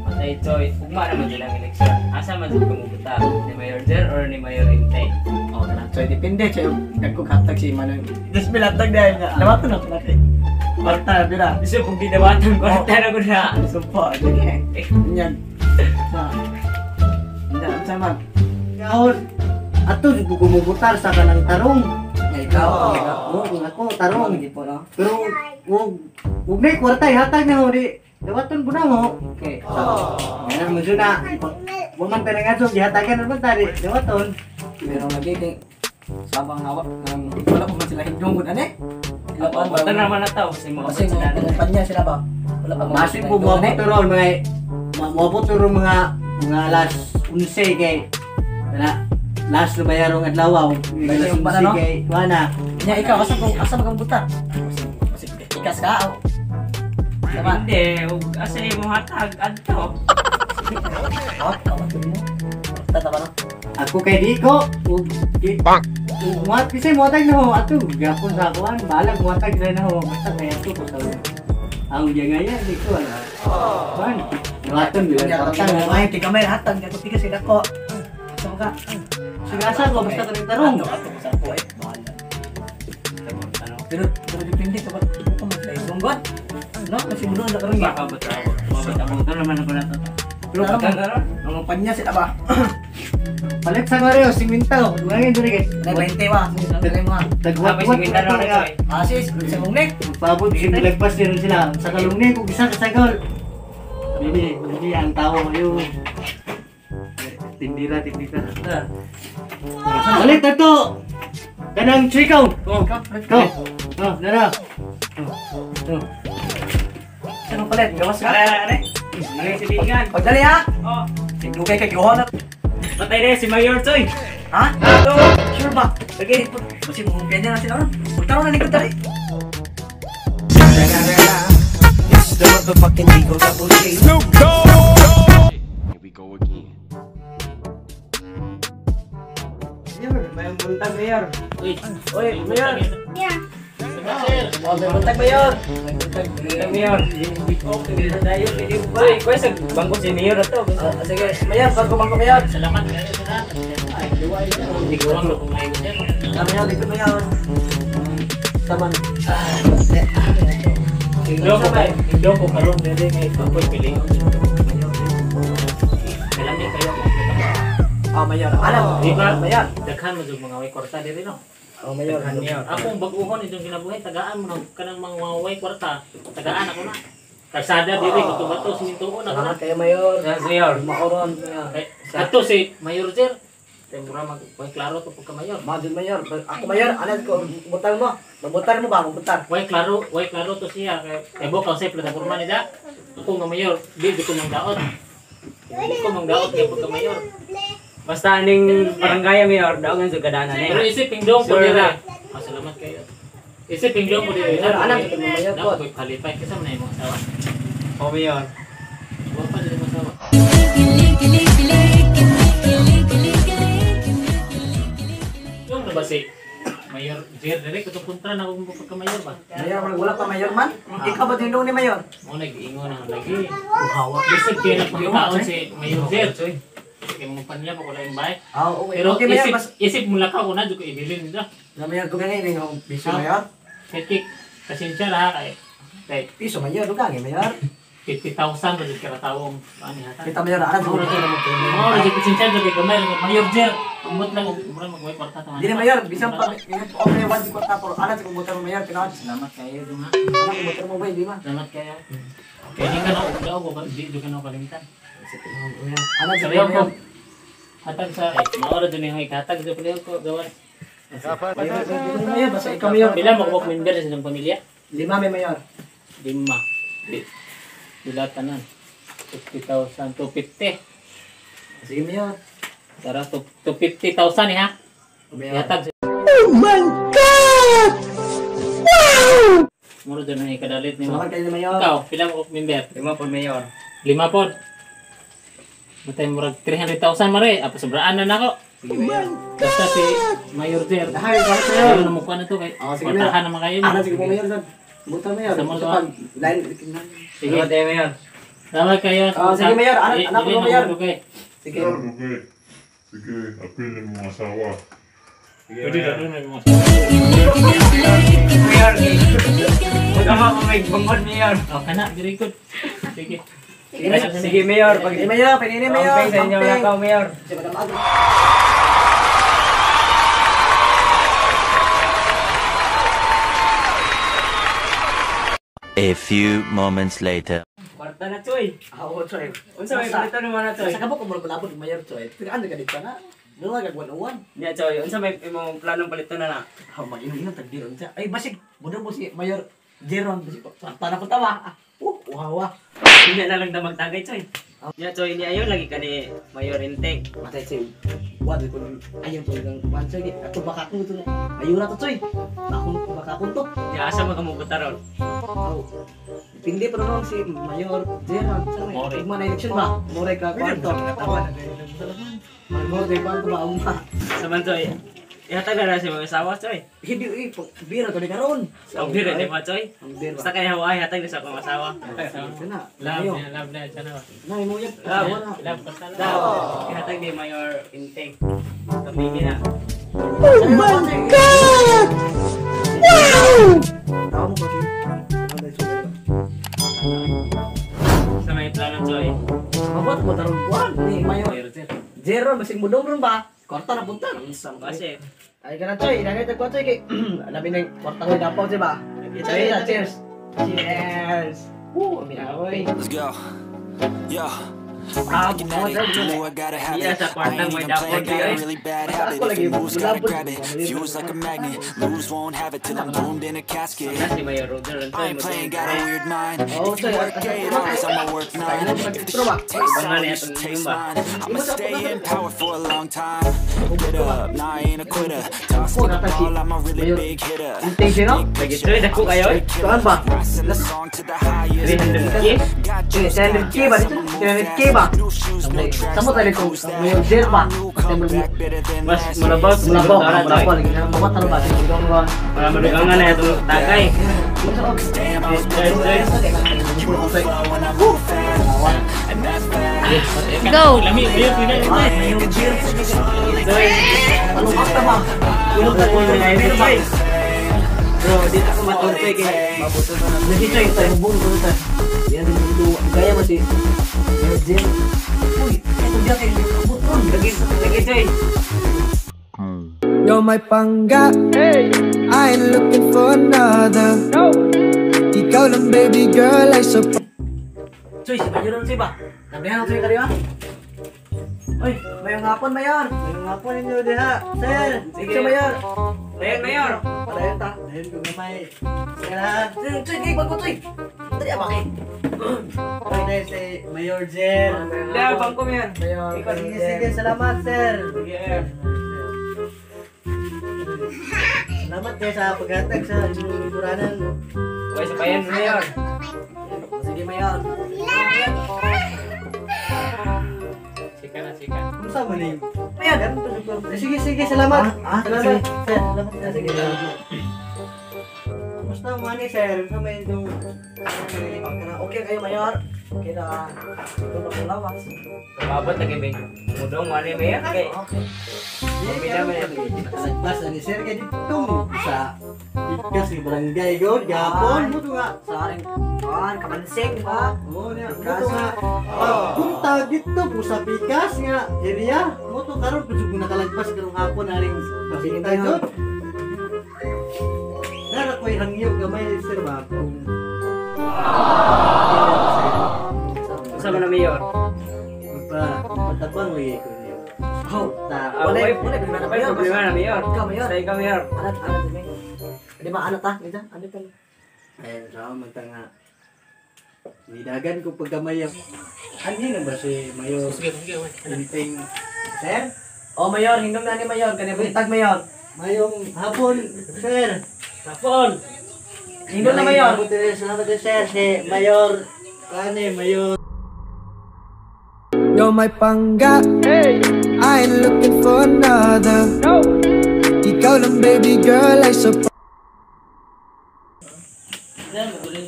Patay Choy, ugma naman silang eleksyon. Asa man jud kumubuta? Ni Mayor Jer or ni Mayor Intay? Oh, kana Choy, depende Choy. Dagkog hatag si Manon. Dos mil hatag dahil nga. Dawaton na pala kay. Kwarta bira. Gusto kung gidawatan kwarta na gud na. Sumpa lagi. Yan. Sa. Hindi, unsa man? Kaon ato jud ko gumubutar sa kanang tarong. Nga ikaw. Oo, kung ako tarong. Tarong po no. Pero ug nay kwarta ihatag na ho di dawaton po na ho. Okay. Ngayon mo jud na. Wa man tayo nga gihatagan na man tari dawaton. Pero lagi kay sabang hawak nang wala pa man sila hindong gud ane. Bata naman na tao kasi mga Kasi mga kumpanya sila ba? Wala pa man Masin sila po hindong, ane. moabot ron mga moabot ron mga mga alas 11 kay wala last na bayarong adlaw alas Yung ba na, no? 11 kay wala. Nya ikaw asa kung asa man kang butar? Kasi ikas ka o. Tama. Hindi, ug asa imo hatag adto. Oh, tama mo. Tata ba no? Ako kay di ko ug muat kasi muatag na ho ato gapon sa akuan balag muatag na ho basta kay ato ko sa ang gangaya di ko ala. Kuan dawaton bilang Nya kwarta ka nga may tiga may hatag ako tiga sila ko. Asa mo ka? Sigasa ko basta kanang tarong. Ato ato sa ko ay bahala. Pero pero depende ka ba kung man sila hindong No, kasi mundo na karon Baka ba tao? Mabata naman ako na to. Pero mga panya sila ba? Palit sa Mario, simintaw. Duwangin diri kay. Nay 20 ba? Dili mo. Tagwat-wat Simintaw na na nga. Asis, sa mong nek. Magpaabot si lagpas din sila. Sa kalungni kung isa ka sagol. Bibi, bibi ang tao kayo. Tindira, tindira. Palit na to. Kanang chikaw. Oh, Go. Oh, nara. Oh. Oh. Sino palit? Gawas ka. Are, are, are. Ang silingan. Pagdali ha. Oh, Dugay kay giho na. patay na si Mayor Choy. Ha? Ato. Sure ba? Sige. Kasi mong pinya na sila ron. Pagtaro na likod dali. It's the motherfucking Eagle Double G. Here we go again. Mayor, may buntag mayor. Uy, Oy, Mayor. Yeah. Oh, may buntag Mayor. May buntag. Mayor. Uy, kuya sa bangko si Mayor ato. Ah, sige, Mayor, bago bangko Mayor. Salamat kayo sa Hindi ko lang kung may sir. Ah, Mayor, likod Mayor. Taman. Indo ko karon diri kay ako'y pili. Kalami kayo kung Ah, Mayor. Alam, Di ba? Mayor. Daghan mo jud mga way kwarta diri no. Oh, Mayor. Akong baguhon itong kinabuhi, tagaan mo ng kanang mga way kwarta. Tagaan ako na. Kalsada diri bato-bato simintuon ako na. Salamat kayo, Mayor. Yes, Mayor. Maoron, Mayor. Eh, ato si Mayor Jer. Kay mura mag way klaro to pagka Mayor. Majud Mayor. Ako Mayor, ano ko butar mo? Mabutar mo ba? Mabutar. Way klaro to siya kay kay bukang sa plataporma nila. Ako nga Mayor, di ko mang daot. Di ko mang daot kay pagka Mayor. Basta aning barangay Mayor, daongan sa kadana Pero ni. isip pingdong ko Sure dire. na. Ah, salamat kayo. Isip pingdong ko dire. Mayor, alam ko Mayor po. Dapat ko'y qualify kasi man imong asawa. O Mayor. Wa pa dili imong asawa. Yung na ba si Mayor Jer dire katong kontra na akong pagka Mayor ba? Mayor, wala pa Mayor man. Ikaw ba dinong ni Mayor? Mo nag-ingon na lagi. Hawa. Bisag kay nagpangitaon si Mayor Jer. Kay mga panya pa ko laing bay. Ah, okay. Pero Okay, Mayor, isip, bas. isip mo lakaw ko na jud ko ibilin nila. Na Mayor, dugang ini ng piso Mayor. Kay kik pasensya ra kay kay Piso Mayor, dugang eh, Mayor. 50,000 ra jud karatawong ani hata. Kita Mayor, alam siguro to naman kayo. Oh, ra jud pasensya jud kay gamay lang Mayor Jer. Umot lang og mura magway kwarta taman. Di na Mayor, bisan pa bisan pa okay one kwarta pero alam siguro butar mo Mayor, tinawag. Salamat kayo dong ha. Alam ko butar mo ba, di ba? Salamat kayo. Kay di ka na og daw ko di jud ka na kalimtan. Alam siguro Sabi ko Mayor. hatag sa eh, maora jud ni hatag jud pala ko gawas. Mayor, Mayor, basta ikaw Mayor. Pila mo ko member sa inyong pamilya? Lima may Mayor. Lima. Pila tanan. 50,000 250. Sige Mayor. Tara 250,000 eh ha. Mayor. Yatag. Oh my God! Wow! Muro dyan na ikadalit ni mo. Salamat kayo Mayor. Ikaw, pila mo member? Lima po Mayor. Lima po. Matay murag 300,000 mare. Apa sobraan na nako. Sige, Mayor. Basta si Mayor Jer. Ay, salamat, Mayor. Ayaw na mukha na to kay. Oh, sige, Mayor. Kwartahan naman kayo. Ana sige po, Mayor. Buta, Mayor. Sa mga- Pag line Sige. Salamat tayo, Mayor. Salamat kayo. Oh, sige, Mayor. Anak ko, Mayor. Okay. Sige. Okay. Sige, apilin mo asawa. Pwede na rin may mga asawa. Mayor. Magkama ko may bangod, Mayor. Oh, kana, very good. Sige. Sige, Mayor. Pag Sige, Mayor. Pinini, Mayor. Pamping sa inyo Pamping. lakaw, Mayor. Sige, madam. Aga. A few moments later. Kwarta na, Choy. Ah, oo, Choy. Unsa may palito naman na, Choy? Sa kabok ko malabot Mayor, Choy. Pero ano ka dito na? Dalawa kag 101. Niya, Choy. Unsa may imong planong palito na na? Ah, mag-inom-inom tag beer unsa. Ay basig, budong mo si Mayor Jeron basig kwarta na ko tawa. Uhawa. Niya na lang da magtagay, Choy. Niya, Choy, niya ayon lagi ka ni Mayor Inteng. Matay Choy. Wa di ko ayon to lang kwan Choy. Ato baka ko to. Ayura to Choy. Bakun baka kun to. Niya asa man ka mubuta ron? Aw. Depende pa ron si Mayor Jeron. Sa may More. ugma na election ba? More ka kwarto. More kay kwarto ba ugma. Sa man, Choy. Ihatag na na si mga asawa, Choy. Hindi uy, bira to ni karon. Ang bira di ba, Choy? Ang bira. Basta kay Hawaii, hatag na sa akong asawa. Kana. Love, Ayo. na, love na, sana. Na imo yan. Love. Asawa na. Love, basta love. Daw, ihatag ni Mayor Inteng. Kamigi na. Oh my God! Wow! Tawa mo kasi. Sa may plano, Choy. Mabot mo tarong kuan ni Mayor. Mayor Jer. Jeron basig mo dong ron ba? Kwarta na punta. Kasi, Ay kana Choy, inangay tag Choy kay labi nang kwarta ko dapaw di ba? Choy, cheers. Cheers. Woo, amin. Let's go. Yo. Ah, I'm an addict, do I gotta have Yeah, it. sa I kwartang ain't may even playing, dapon, got a eh. really bad habit. Ako If lagi, it moves, gotta bulabot. grab it. Fuse like a magnet, lose, won't have it till I'm doomed in a casket. na si Mayor Roger ron, Choy. I ain't playing, got a weird mind. Oh, If you Choy, work 8 hours, I'ma work 9. If the shit tastes sour, you should taste mine. I'ma stay in power for a long time. Get up, nah, I ain't a quitter. Toss me the ball, I'm a really big hitter. Inteng sino? Lagi, Choy, dako kayo, eh. Saan ba? Rising the song to the highest. 300K? Got juice, got 300K ba gas, dito? I'ma move 300K fast. ba? New shoes, new tracks, Samo tayo kung who's that? Mayor Jer ba? New come back better than Mas last mulabaw, year. Mulabaw, Mulabaw, mulabaw lagi na mabot na ba? Sige, ba? Para madugangan na itong tagay. Damn, I was Choy, Choy. You move slow and I move fast, and that's fast. Go! Lami, Mayor, pwede. Make a change, Choy, Ano ka ba? Tulog na tulog na ito, Choy. Bro, dito ako matulog, Choy, kay Lagi Choy, tayo bubong ko tayo. Yan din dito. Gaya mo si Mayor Jer. Uy, ito diyan kay abot ron. Lagi, lagi, Choy. You're my pangga. I ain't looking for another. Ikaw lang baby girl ay sa Choy, si Mayor ron ba? Nabihan Choy kari ba? Uy, mayong hapon, Mayor. Mayong hapon ninyo diha, sir. Sige, Mayor. Mayor, Mayor. Padayon ta. Ayun ko gamay. Sir ha. Choy, Choy, kay bago Choy. Dali ba kay? Okay si Mayor Jer. Wala, bangko, Mayor. Mayor. Sige, sige, salamat sir. Sige, Mayor. Salamat kayo sa paghatag sa inyong lingkuranan. Okay, sa bayan, Mayor. Sige, Mayor. Sika na, sika. Kumusta man ni? Mayor. Sige, sige, salamat. Ah, Salamat, sir. Salamat, sir. Sige, Kumusta man ni sir? Sa may itong Okay kayo, Mayor. Okay na. Ito na lawas. Tumabot, lagi, may mudong, wala, Mayor. Kay, pamilya, Mayor. Nakalagpas na ni sir kay dito sa Ikas ni barangay god gapon mo to nga. Sa aring kuan, kamansing ba? Oo niya, mo to nga. Pagpunta dito po sa Pikas nga area, mo to karon pud ko nakalagpas karong hapon aring bisita god. Nara ko'y hangyo gamay sir ba kung Unsa man na, Mayor? magpa patabang lagi ko niyo. Oh, Ta Ah, Wala, wala, wala, problema na, wala Mayor. problema na, Mayor. Ikaw, Mayor. Basta ikaw, Mayor. Anat, anat, anat. Di ba anat ta? Dito, ano pa? Ayun, sa man ta nga. Nidagan ko pagkamay ang anhi na ba si Mayor Sige, sige, okay. Inteng sir? Oh, Mayor, hindom na ni Mayor. Kani buntag, Mayor. Mayong hapon, sir. Hapon! Hindom na, Mayor. Salamat din, sir. Si Mayor, kani, Mayor. You're my pangga. I I ain't looking for another. Ikaw lang baby girl ay sa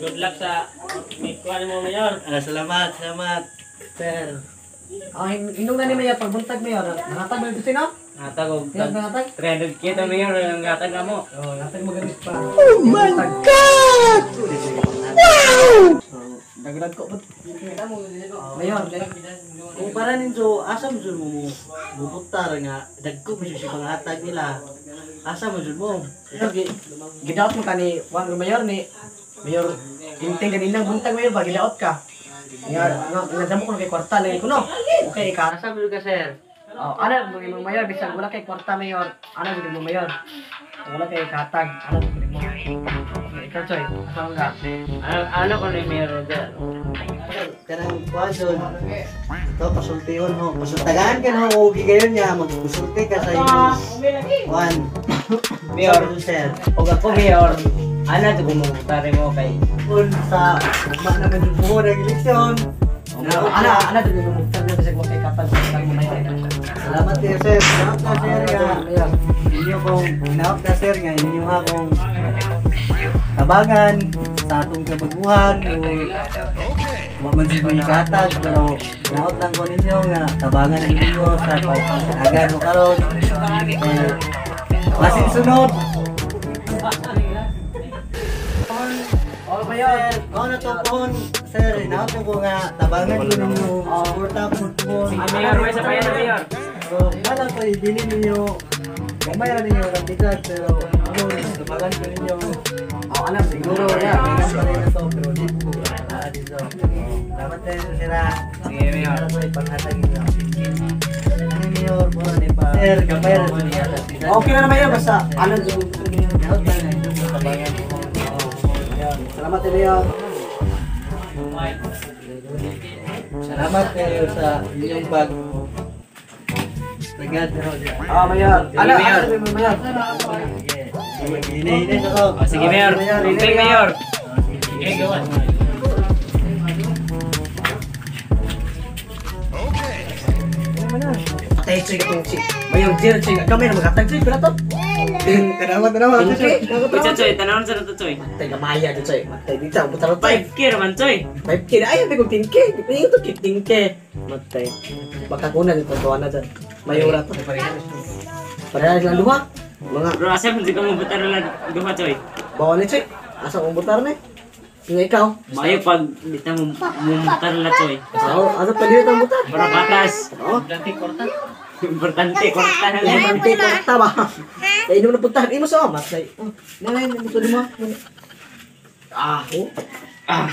Good luck sa kuan mo, Mayor. Salamat, salamat, sir. Inong na ni Mayor, pagbuntag Mayor. Nangatag mo ito sino? Natag og Mayor, nangatag? 300k to Mayor ang gatag na mo. Oh, nangatag mo gamit pa. Oh my God! Wow! Dagdag ko. Mayor, kung para ninyo, asa mo dyan mo mubutar nga, dagko mo siya panghatag nila. Asa mo dyan mo? Ito, gidaot mo ka ni Juan Mayor ni Mayor, inting ganinang buntag Mayor ba, gidaot ka. Nga, nga, ko na kay kwarta lagi ko no. Okay, ka. Asa mo dyan ka, sir? Oh, ana mo Mayor, bisag wala kay kwarta Mayor. Ana mo Mayor. Wala kay katag, ana mo. Okay, ikaw Choy, asa mo ka? Ano ko ni Mayor dyan? Kanang kuwan dyan. Ito, pasultihon ho. Pasultagaan ka na ho, ugi kayo niya. Magpasulti ka sa inyong kuwan. Mayor, sir. Og ako Mayor, ana to gumubutare mo kay Kung sa ugma naman yung buho ng eleksyon. Ana to gumubutare mo bisag wala kay katag sa mo Mayor. Salamat kayo, sir. Salamat na, sir. Nga. Inyo kong, inaot na, sir. Nga, inyo akong tabangan sa atong kabaguhan. O, wa man siguro ikatag, pero inaot lang ko ninyo nga tabangan ninyo sa pag-agan mo karon. Masin sunod! Oh, Mayor. Mao na to pohon, sir. Inaot ko nga tabangan ko ninyo, suporta po ko. Sige Mayor, may sa payan Mayor. So, wala ko ibilin ninyo. Gamay ra ninyo kantidad, pero ano, tabangan ko ninyo. Oh, alam Siguro, yeah, may pa rin na to, pero di ko dito. Salamat tayo sila. Sige Mayor. Para ko ipanghatag ninyo. Ano Mayor, mo ni pa. Sir, gamay ra ninyo. Okay na naman yun, basta ano gumubutare ninyo. Inaot lang na inyong tabangan. Salamat Mayor. Salamat kayo sa inyong pag tagad. Ah, Mayor. Ana, Mayor. ana Mayor. Hinay-hinay na ko. Oh, sige Mayor, Amping Mayor. Sige, gawan. Patay Choy katong si Mayor Jer Choy. Kami na maghatag Choy pila to. Tanawa, tanawa. Uy, Choy, tanawon sa nato Choy. Matay gamaya jud Choy. Matay di ta butar 5k raman Choy. 5K na ay may kong 10K. Di pa yung to 15K. Matay. Baka kuna dito tuwa na dyan. Mayora to. Pareha silang duha. Mga Bro, asa man ka mo butar lang duha Choy. bawal ni Choy. Asa mong butar ni? Nga ikaw. Mayo pag di ta mo butar la Choy. Asa asa pa dito ang butar? Para batas. Oo. Dati kwarta. Importante kwarta na lang. Importante kwarta ba? Dahil inom na puntahan. Imo sa matay. Nanay, gusto mo. Ah, oh. Ah,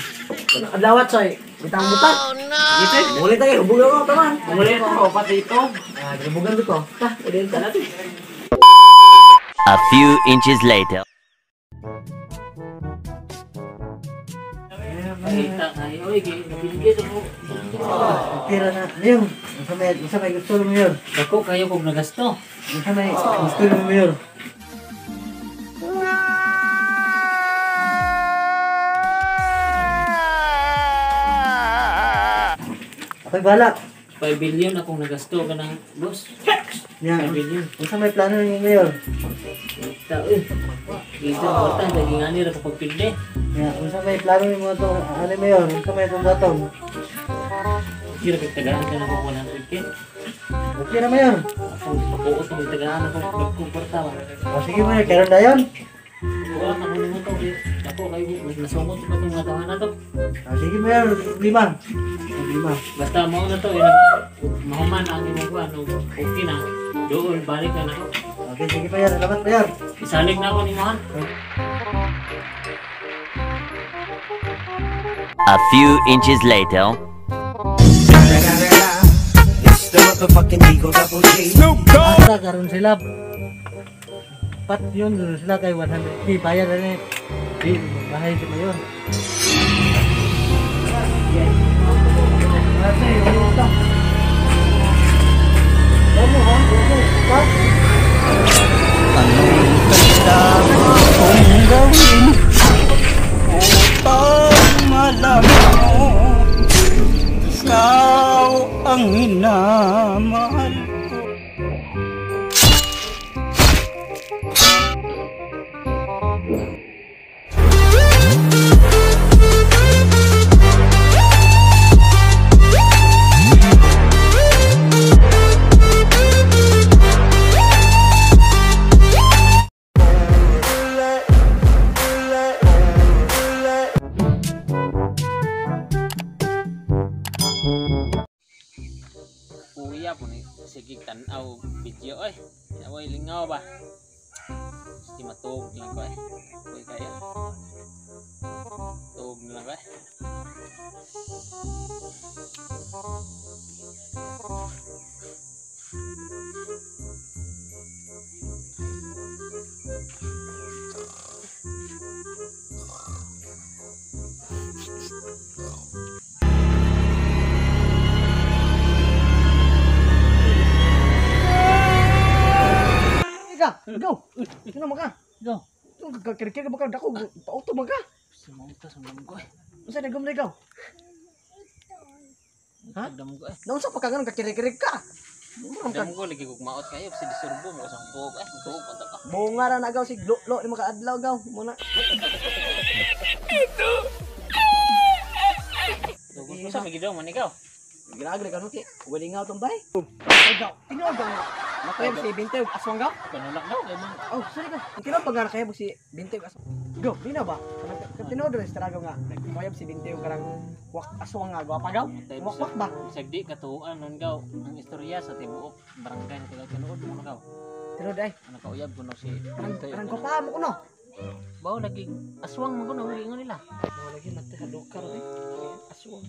Adlawat Choy. Bitang butar. sige Choy. Muli tayo, hubugan ko taman. Muli ko pati ito. Ah, hubugan ko. Ta, ulit ta natin. A few inches later. Kita kayo, oy, gibigay sa mo. Tira na. Mayor, unsa may gusto mo, Mayor? Dako kayo kung nagasto. Unsa may gusto mo, Mayor? Ako'y balak. 5 billion akong nagasto ka ng boss. Nya, 5 billion. unsa may plano nimo, Mayor? Kita, oy. Dito ang kwarta, daging ani ra ko pagpildi. Nya, unsa may plano nimo to, ano Mayor? Unsa may itong baton? Kira kay tagaan ka na ko 100K. Okay na, Mayor. Akong pakuot akong tagaan ako dagkong kwarta ba. O sige, Mayor, karon dayon. Wala ka nimo to. Dako kayo nasungkot pa tong mga tahanan to. O sige, Mayor, problema. Problema. Basta mao na to, mahuman ang imong kuan og okay na. Dool balik na nako. Okay, sige, Mayor. Salamat, Mayor. Isalig na ako nimo ha. A few inches later. Asa karon sila. Pat yun, dun sila kay 100K. Bayad na ni. Di, bahay si Mayor. Ate, ano ta? Ano ha? Ano? Ha? Anong kailangan kong gawin upang malaman mo ikaw ang minamahal ko? eh. Away lingaw ba. Gusti matuog lang ko eh. Uy kaya. Tuog na lang ko eh. Go. Ano man ka? Go. Kirikiri ba ka dako pauto man ka? Sumauta sa damgo eh. Unsa dagom na ikaw? Ha? Damgo eh. Naunsa pa ka ganun kakirikiri ka? Damgo lagi kog maot kayo si disurbo mo sa tuog eh. Tuog pa ta ka. Bunga ra na gaw si lo ni makaadlaw gaw muna. Tuog sa magidaw man ikaw. Grabe ka nuki. Walingaw tong bay. Ay gaw, tinuod gaw. Nakayab si Binte ug aswang gaw. Panulak daw kay man. Oh, sorry ka. Ang tinuod pa nga nakayab si Binte ug aswang. Go, di na ba? Tinuod rin sa nga. Nakayab si Binte ug karang wak aswang nga gwapa gaw. Wakwak ba? Bisag di katuoan nun gaw ang istorya sa tibuok barangay sa tigaw tinuod mo na gaw. Tinuod ay. Ano ka uyab kuno si Binte. Karang gwapa mo kuno. Bao lagi aswang man kuno ingon nila. Bao lagi matay hadukar eh. Aswang.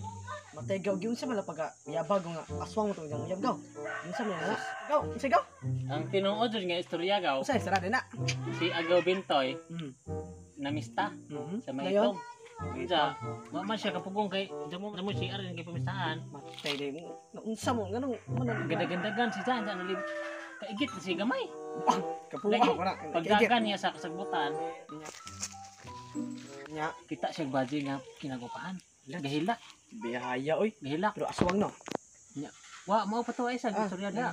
Matay gaw gyud sa malapaga yabag nga aswang mo to yang uyab gaw. Unsa man na? Gaw, unsa gaw? Ang tinuod jud nga istorya gaw. Unsa istorya din na? Si Agaw Bintoy. Namista sa Maytong. Unsa? Wa man siya kapugong kay damo damo si arin kay pamistahan. Matay day mo. Unsa mo nganong man gandagandagan si Jan sa nalib kaigit si gamay. Kapuha ko na. Pagdagan niya sa kasagbutan. Nya kita siya baji nga kinagupahan. Gahilak. Bihaya oy. Gahilak. Pero aswang no. Nya. Wa mao pa to ay sa istorya da.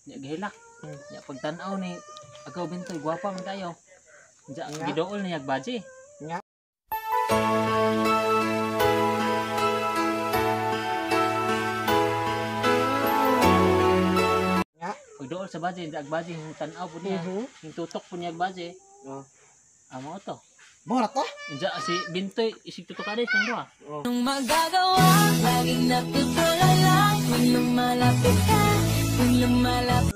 Nya gahilak. Nya pagtan-aw ni Agaw Bintoy gwapa man kayo. Nya gidool niya baji. Nya. Nya pagdool sa baji, nya baji tan-aw pud niya. Yung tutok pud niya baji. Oh. Amo to. Mora to? Diyan si Bintoy isig tutok ka siyang duha. Anong magagawa? Laging natutulala kung lumalapit ka, kung lumalapit.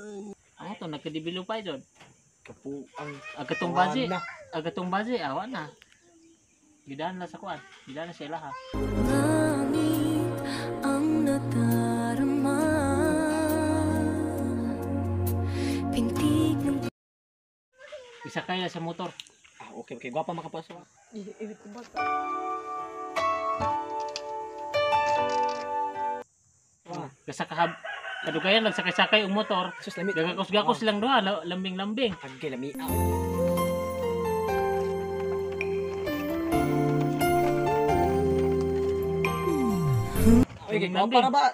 Amo to nagkadibilo pa jud. Kapuang agatong baji. Agatong baji awa na. Gidaan na sa kuan. Gidaan na sila ha. Langit ang nadarama. Pintig ng isakay na sa motor. Okay, okay. Gwapa makapasok. Iibit ko ba? Kasakahab. Kadugayan lang sakay-sakay ang motor. Sus, lami. Gagakos-gakos lang doha, lambing-lambing. Agay, lami. Oy, gwapa ra ba?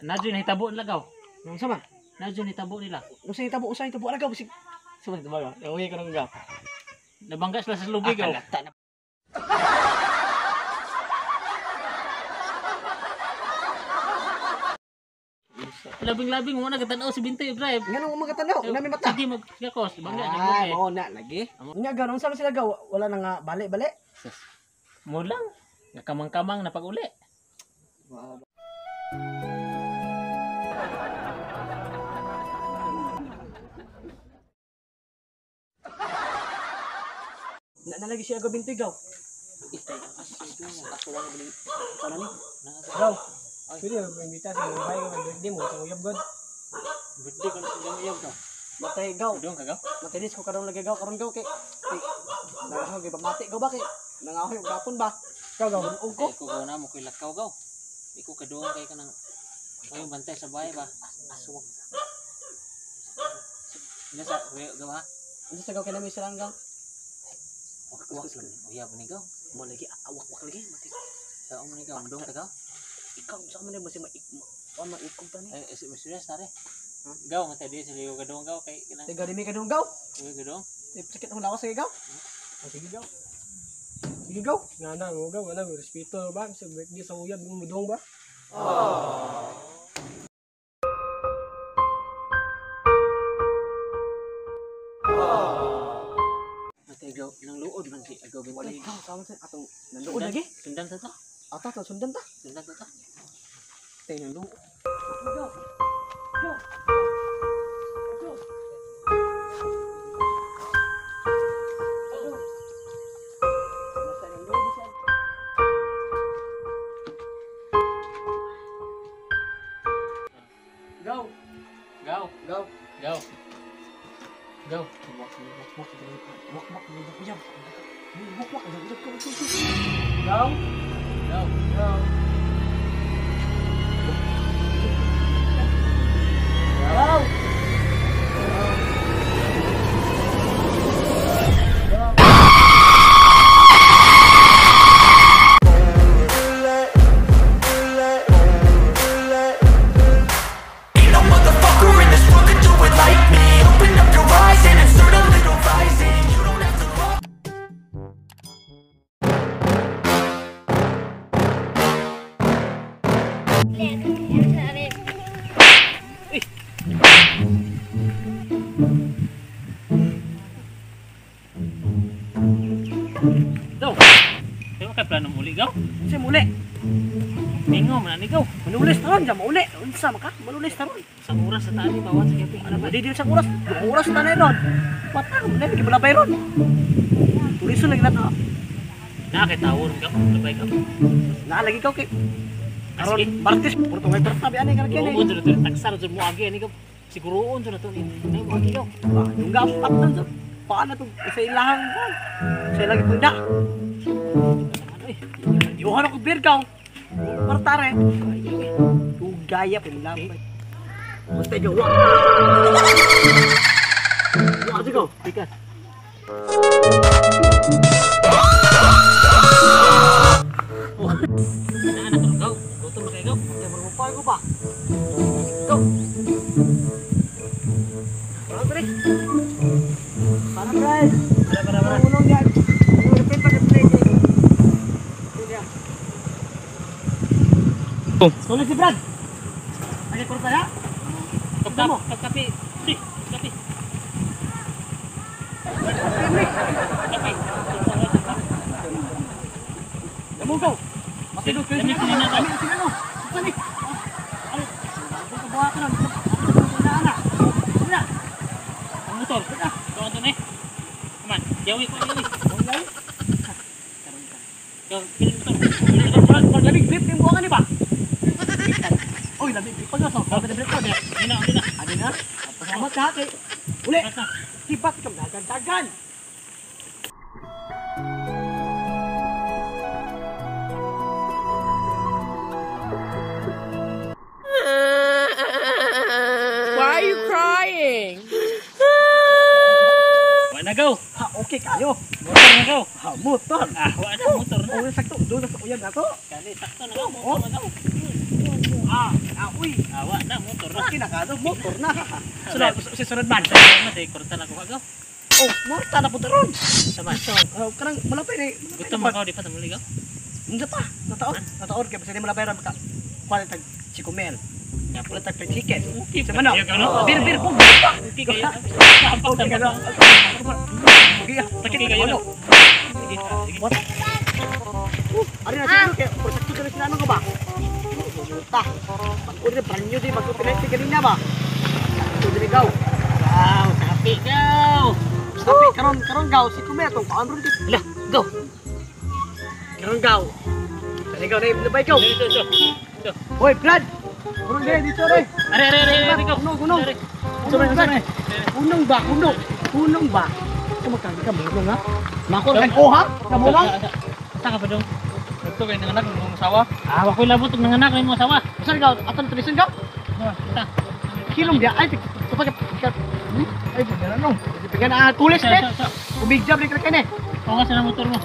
Nadyo nahitabo nila gaw. Unsa man? Nadyo nahitabo nila. Unsa nahitabo? Unsa nahitabo ra gaw? Unsa man nahitabo? Uy, ko nang gaw. Nabangga sila sa lubig gaw. Labing-labing mo na katanaw si Bintoy drive. Nganong mo katanaw? Una may mata. Sige maggakos, bangga na. Ay, mao na lagi. Nya ganon sa sila gaw, wala na nga bali-bali. Mo lang. Nakamang-kamang na pag-uli. Wow. Nalagi siya Agaw Bintoy gaw. Aswang ba ni? Tara ni. Gaw. Pwede mo imbita sa mga bahay ng birthday mo sa uyab god. Birthday ko sa uyab ka. Matay gaw. Dong ka gaw. Matay dis ko karon lagi gaw karon gaw kay. Nangahoy kay pamati gaw ba kay. Nangahoy og gapon ba. Gaw gaw. Og ko. Ko gaw na mo koy lakaw gaw. Di ko kaduong kay kanang kayo bantay sa bahay ba. Aswang. Nya sa gaw ha. Unsa sa gaw kay nami silang gaw? Wak-wak lang. Uyab ni gaw. Mo lagi awak-wak lagi mati. Sa mo ni gaw dong ta gaw. Ikaw sa man ba si maikog ta ni? Eh si serious tare. Gaw matay di sila yung gadong gaw kay kanang. Tiga di mi kadong gaw. Uy gadong. Sakit ang lawas sa gaw. Sige gaw. Sige gaw. Nga na mo gaw, wala mo respeto ba sa birthday sa uyab mo dong ba? Matay gaw nang luod man si Agaw Bintoy. Wala gaw sa man atong nanluod lagi. Sundan sa to. Ato to sundan ta. Sundan ta to. Tay nang luod. Go. Go. Go. Go. Go. Go. Go. Go. Ain't no motherfucker in this world could do it like me. Open up your eyes and insert a little rising. You don't have to look. Go. Di ba kay plano muli, go? Unsa muli? Mingo man ani, go. Manulis taron, ja mauli. Unsa maka? Manulis taron. Sa oras sa tani bawat sa gabi. Ano ba di sa oras? Oras na na ron. Pata, wala lagi balabay ron. Tuliso lagi na to. Na kay tawon ka, labay ka. Naa lagi ka kay karon Martes puro tungay perta bi ani karon kini. Oo, dito taksar jud mo agi ani ka. Siguroon jud na to ni. Nay mo agi ka. Dungga pat na jud. Paano to sa ilahang sa ilang ipunda. Diuhan ako beer ka. Partare. Tugaya pinlambay. Basta jo. Wa go. Tika. Oh. Naa na to go. Gutom na kay go. Kay marupay ko ba. Go. Para pre. Para pre. Para para. Unong diyan. Unong pa ka play. Sulit si Brad. Ay kurta ya. Mo. Kape. Si, kape. Kape. Damo go. Matilog kayo. Sino? Sino? Ano? Buhat na. Na na. Ang motor. Doon to ni. Come on. Yawi ko, yawi. Go, pili motor. Brad, lamig grip yung buwangan ni ba? Oy, lamig grip pa nga. So, sabi na grip ko. Hindi na, hindi na. Ano na? Pasalamat ka kay. Uli. Sipat ka dagan-dagan. Why are you crying? Wa na go. Ha, okay kayo. Motor na go. Ha, motor. Ah, wa na motor na. Oh, sakto. Doon na sa uyab na to. Kani sakto na go, motor na go. Ah, uy. Ah, wa na motor na. Okay na ka, motor na. Sunod, sunod man. Sunod man, kurta na ko ka go. Oh, morta na po taron. Sama. Karang malapay ni. Gutom ka di pa tamuli go. Hindi pa. Nataon, nataon kay basta di malapay ra maka kuan tag chikumel. Wala tag fried chicken. Okay, sa manok. Bir bir pug. Okay kayo. Okay kayo. Okay, sakit kayo. Sige, sige. Ari na sila kay sakto ka sila ano ka ba? Ta. Pag-order brand new di magko-connect kanina ba? Sakto diri gaw. Wow, sapi gaw. Sapi karon karon gaw si kume atong paon ron kay. Lah, go. Karon gaw. Dali gaw na labay gaw. Dito, dito. Hoy, Brad. Karon dito dito re. Are are are go. Kunong kunong. Kunong ba? Kunong. Kunong ba? Kumakang ka mulong ha? Makor kag oha? Kamulong? Sa ka pa dong? Ito kay nanganak ng asawa. Ah, wa koy labot og nanganak nimo asawa. Saan gaw? Aton tulisan gaw? Ta. Kilong dia ay tupag ay pagana no. Pagana ah tulis te. Ubig job ni kene. O nga sa motor mo.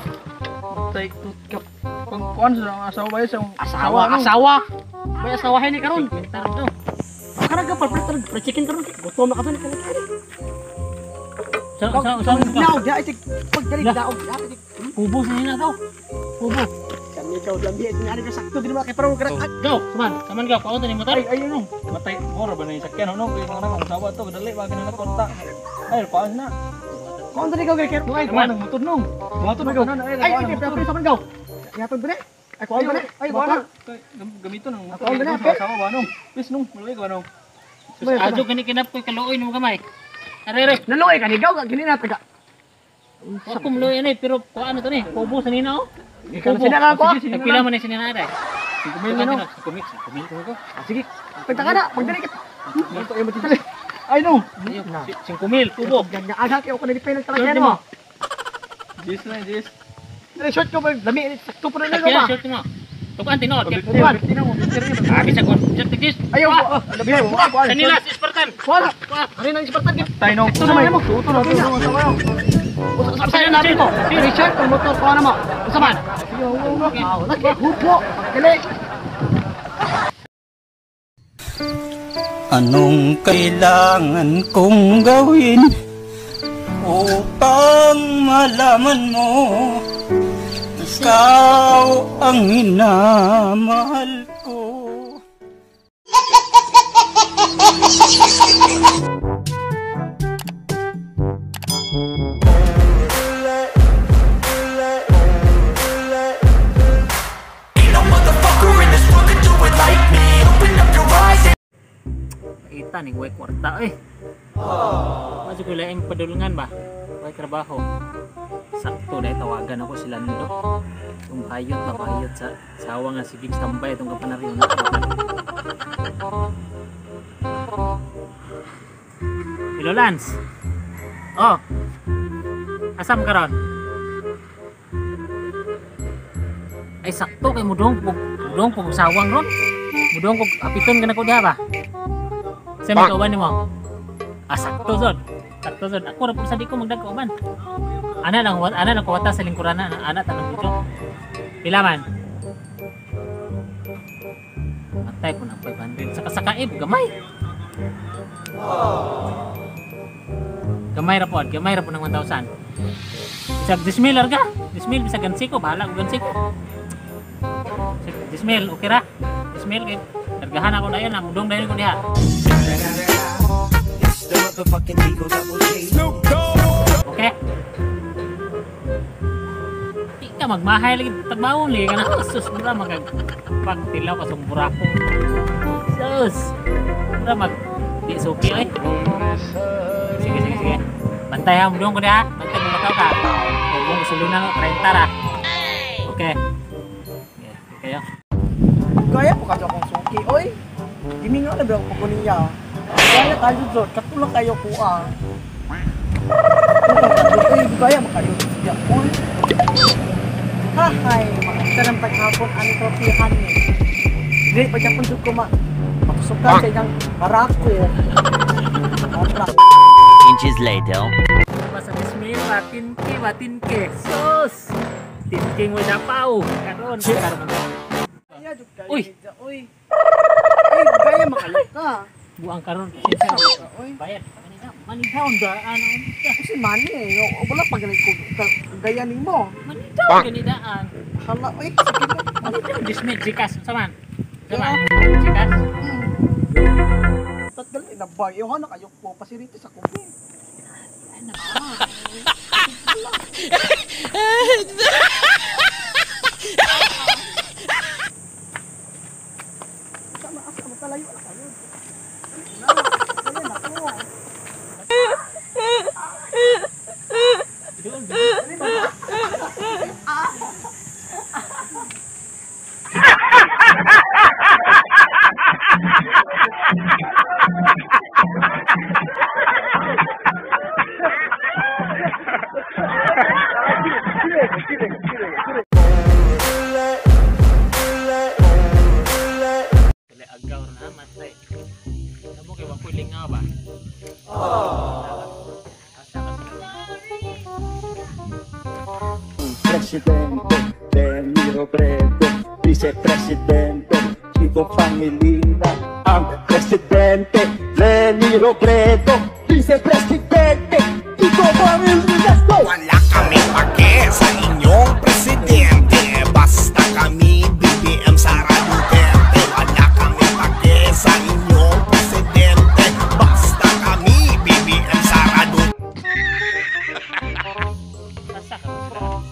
Tay tut kap. Kung kuan sa asawa ba sa asawa, asawa. May asawahin ni karon. To. Karon ka pa pre chicken karon. Gutom na ka to ni kene. Sa sa daog dia ay pagdali daog dia. Kubo sa nila gaw. Kubo. Kami ikaw lang di ani ka sakto di ba kay parang karak. Go, saman. Saman gaw, paon ni motor. Ay ay no. Matay mora ba na yung sakyan no kay mga nang asawa to dali ba kana konta. Ay paon na. Paon dali gaw kay ay kuan ang motor nung. Motor gaw. Ay ay pre saman gaw. Yatod ba ni? Ay kuan ba ni? Ay kuan. Gamiton ang motor. Asawa ba nung? Please nung, maluwi ko nung. Adyo kani kinap koy kaluoy nimo gamay. Are are. Naluoy ka ni gaw gini na taga. Ako mluoy ani pero kuan to ni. Kubo sa nina oh. Ikaw sina ka ko. Nagpila man ni sinina ay. Kumil na no. Kumil, kumil ko. Sige. Pagtaka na, pagdali ka. Ito ay matitali. Ay no. 5,000 tubo. Aga kay ako nagpil talaga mo. Jis na jis. Ay short ko lami sakto pa rin ba. Short mo. Tukan tinuod kay Tukan. Ah bisag short jis. Ayaw labi wa. Kanila si Spartan. Wala. Ano nang Spartan? Tayo no. Ito na mo. Tuto na tuto. Sa nabi mo. Richard kung motor ko na mo. Unsa man? Lagi hupo. Dili. Anong kailangan kong gawin upang malaman mo ikaw ang minamahal ko? Ain't no motherfucker in this world could do it like me. Open up your eyes and Ita ni way kwarta eh. Masuk ko laing padulungan ba? Way trabaho. Sakto dahil tawagan ako sila nito. Itong hayot ba hayot sa sawa nga sige standby itong kapanaryo na. Hello Lance. Oh. Asam karon? Ay sakto kay mudong kog sawang ron. Mudong kog apiton kana ko diha ba? Sa may kauban nimo. Ah sakto zon. Sakto zon. Ako ra pud sa di ko magdag kauban. Ana lang kuwata sa lingkurana ana tanang video. Pila man? Matay ko na 500 sa kasakaib gamay. Gamay ra pod ng 1,000. Bisag 10,000 larga. 10,000 bisag gansiko bahala ko gansiko. 10,000 okay ra. 10,000 kay dargahan ako dayon na mudong dayon ko diha. Okay. Di ka magmahay lagi tagbawon lagi ka na. Sus mura magag pagtilaw ka sa burako. Sus. Mura mag di suki oy. Sige sige sige. Bantay ha mudong ko diha. Bantay mo makaw ka. Kung sulunan 30 ra. Okay. Yeah, kayo. Gaya po kayo akong suki oy. Gimingaw na ba ako niya? Gaya kayo jud, katulak kayo kuha. Uy, gaya makayo siya oy. Hahay, makita ng paghapon ang tropihan ni. Dili pa gyapon jud ko mapasukan sa inyang barako. Inches later. Basta dismil, matinke, matinke. Sus! Tinking mo dapaw. Karon, karon. Uy! Uy! Ay, gaya makayo ka. Buang karon. Bayad. Manidaw daan. Kasi mani eh. Wala pa ganit ko gaya nimo. Manidaw ganidaan. Hala, uy, sige na. Manidaw dismil Gcash unsa man? Unsa man? Gcash. Tagal na ba? Iyo na kayo ko pasirito sa kubi. Ano? Sama asa magkalayo na kayo. Agaw na matay. Namo kay wa koy lingaw ba? Asa ka sa Presidente Leni Robredo, Vicepresidente Kiko Pangilinan, ang Presidente Leni Robredo, Vicepresidente Kiko Pangilinan. Wala kami pake sa inyong presidente. Basta kami BBM Sara Duterte. Wala kami pake sa inyong presidente. Basta kami BBM Sara Duterte. Asa ka sila?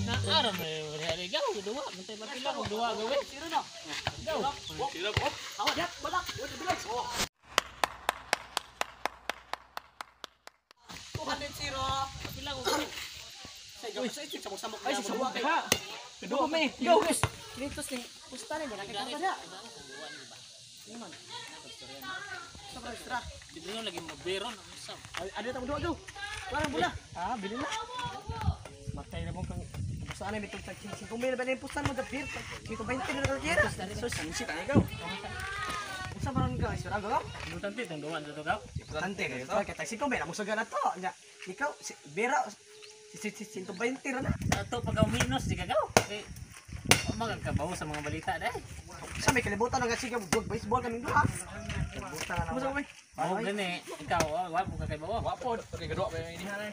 Naara may hari gaw duwa mantay mapila kog duwa gawe. Siro na. Gaw. Siro op. Awat, balak. Wala bilang. 200. Mapila kog Ay, sa Go, me. Go, guys. Dito sing pusta ni wala kay kwarta diha. Man. Sa extra. Dili lagi maberon ang usap. Ada ta mo duwa go. Parang bula. Ah, bili na. Matay na mong kang saan ay mitong tag 5 mil ba na impusan mo the beer. 120 na kalkira. Sus, shit ay go. Unsa man ka isura go? Importante tang duwa to ka. Importante kayo to. Kay tag 5 mil amo suga na to. Nya ikaw si bera 120 ra na. Ato pag minus di ka gaw. Kay magkabaw sa mga balita dai. Sa may kalibutan nga sige baseball kaming duha. Kalibutan na naman. Oh, gani ikaw wa po ka kay bawo. Wa po kay gadwa pa inihan ay.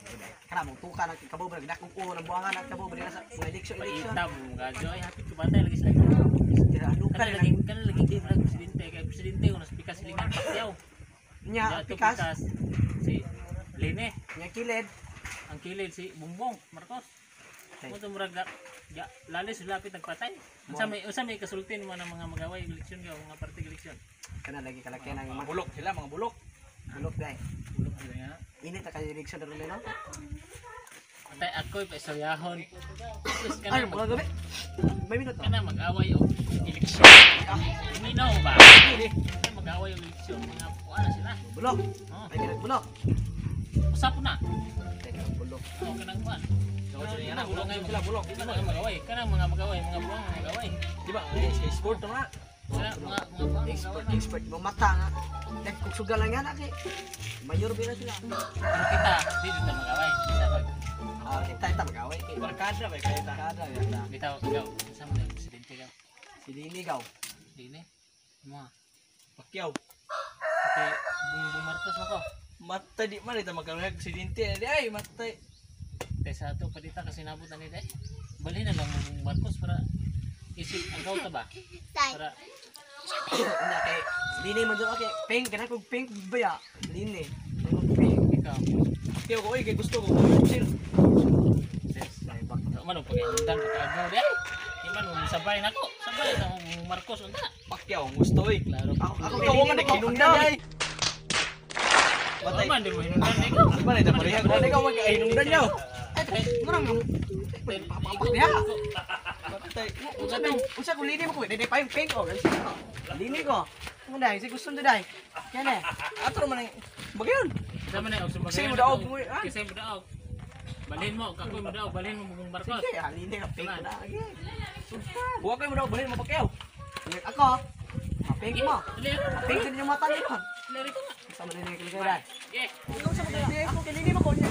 Kana mong tuka nang kabaw ba ginakong ko ng buangan at kabaw ba sa mga election election. Paita mo gadyo ay hapit ko batay lagi sila. Ano ka lagi kana lagi di lagi presidente kay presidente ko pikas silingan Pacquiao. Nya pikas si Lene. Nya kilid. Ang kilid si Bongbong Marcos. Mo to murag ya lalis lapit nagpatay. Unsa may kasultin mo ng mga magaway eleksyon gaw mga party eleksyon. Kana lagi kalaki ng mga bulok sila, mga bulok. Bulok dai. Bulok sila nga. Init ta kay eleksyon ron no. Atay ako'y paisoyahon. Sus kana mag gabi. May minuto. Kana mag-away og eleksyon. Minaw ba? Kana mag-away og eleksyon mga kuan sila. Bulok. Ay kanang bulok. Usap na. Teka bulok. Oh kanang kuan. Kanang bulok sila bulok. Di ba magaway? Kanang mga magaway, mga buwang mga magaway. Di ba? Sport to na. Mga buwang expert, expert mo mata nga. Nagkusugal lang nga na kay mayor ba na sila. Pero kita di jud ta magaway. Isa pag kita ta magaway kay barkada ba kay ta. Barkada ya. Bitaw ikaw unsa man ang presidente ka? Si Lini gaw. Lini. Mo. Pacquiao. Okay, Bongbong Marcos mo ko. Matay di man ita magkaroon presidente di ay matay. Kaysa ato palita kasi nabot na nila eh. Balhin na lang mong Marcos para isip ang gaw ta ba? Para una kay Lini man jud okay. Pink kana kog pink ba ya? Lini. Pink ikaw. Pacquiao ko oy kay gusto ko sir. Yes, ay bak. Man og pag-undang pag-agaw di ay. Di man mo sabay nako. Sabay ta mong Marcos unta. Pacquiao ang gusto oy. Klaro. Ako ikaw man hinungdan ay. Matay man di mo hinungdan ikaw. Di man ita pareha ko ikaw man kay hinungdan yaw. Ngurang papapak niya. Unsa kung lini mo ko, dede pa yung pink oh. Lini ko. Mo dai, si gusto dai. Kene. Ato man bagayon. Sama na og Kasi mo daog mo. Kasi mo daog. Balhin mo, kakoy mo daog, balhin mo Bongbong Marcos. Sige, lini ka pink na. Buwa kay mo daog, balhin mo Pacquiao. Ako. Pink mo. Pink din yung mata niyo. Lari ko nga. Sama na ni kaligaran. Sige. Ikaw sa mga ako kay lini mo ko niya.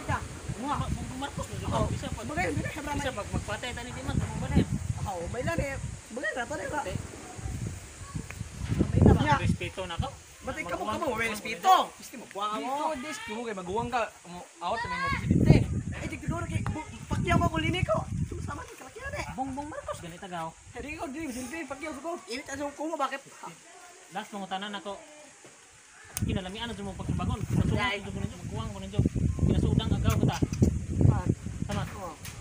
Ka. Mo. Bongbong Marcos mo. Bisa pag bagayon dili ka bisa pag magpatay tani di man kung balhin. Ako, may lang eh. Bagay ra to ba. Ya. Respeto na ko. Batay ka mo kamo, may respeto. Gusto mo buwang mo. Dito, dis mo kay maguwang ka, out may mo presidente. Ay digduro kay Pacquiao mo ko lini ko. Sumasama ni kalakihan eh. Bongbong Marcos ganita gaw. Di ko dili presidente Pacquiao ko. Init sa ko mo bakit? Last mangutanan nako. Kinalamian na jud mo pagbagon. Kinasudan jud mo ninyo magkuwang mo ninyo. Kinasudang agaw kita. Sama.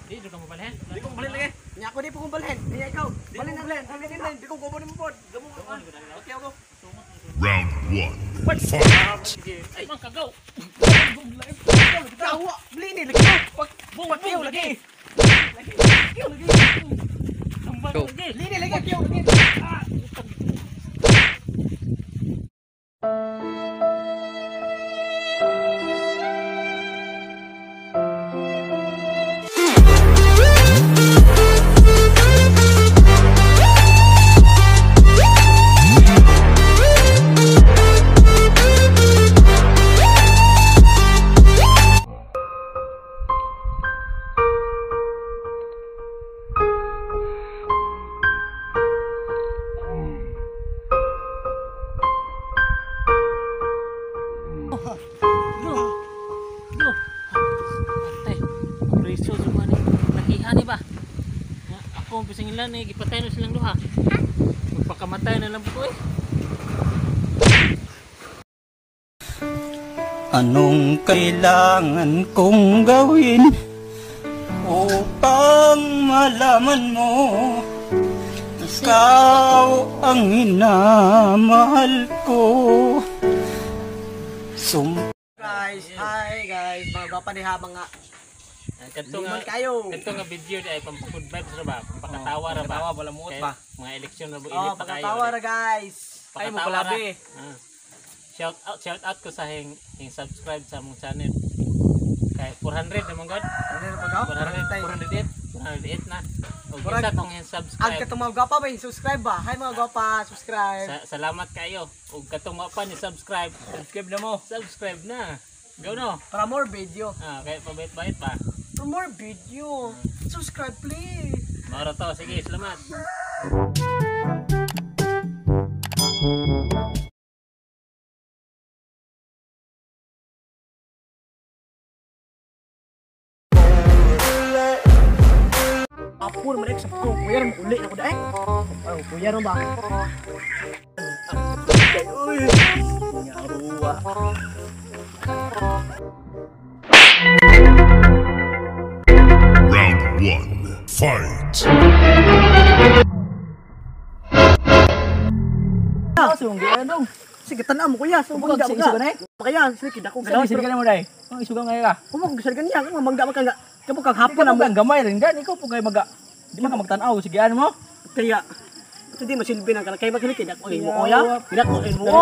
Di jud ka mo balhin. Di ko balhin lagi. Nya ako di po kong balhin. Nya ikaw. Balhin na balhin. Balhin di ko kubo nimo pod. Gamo ka. Pacquiao ko. Round 1. Fight. Ay, man kagaw. Tawa, lini lagi. Pacquiao lagi. Pacquiao lagi. Lini lagi Pacquiao lagi. Ako bisang ilan eh, gipatay na silang duha. Magpakamatay na lang po eh. Anong kailangan kong gawin upang malaman mo ikaw ang minamahal ko? Guys, hi guys, mga gwapa ni ha mga Kadto kayo. Kadto nga video ay pampakod vibes ra ba? Pampakatawa ra ba? Pagkatawa wala muot ba? Mga eleksyon ra ba Oh, init pa kayo. pagkatawa ra guys. Ay mo palabi. Shout out ko sa hing subscribe sa among channel. Kay 400 naman god. 408. 408 na. Og isa tong hing subscribe. Ang katong mga gwapa ba subscribe ba? Hi mga gwapa, subscribe. Salamat kayo. Og katong wa pa ni subscribe, subscribe na mo. Subscribe na. Go no. Para more video. Kay pabait-bait pa. For more video. Subscribe please. Maro to, sige, salamat. Apur man sa ko, kuya ron uli na ko daek. Ay, kuya ron ba? Uy. Nyaruwa. Round 1, fight. Dong. Sige, tan-aw mo kuya, so mangga ka. Kaya sige dako galaw. Sige mo dai. Ang isuga nga ka. Kumo kung gisal ganiya, kung mangga man ka kamo kag hapon amo gamay rin gan ikaw po kay maga. Di man ka magtan-aw sige ano mo? Kaya ito di masilbi nang kay makinig dako mo kuya. Dako mo.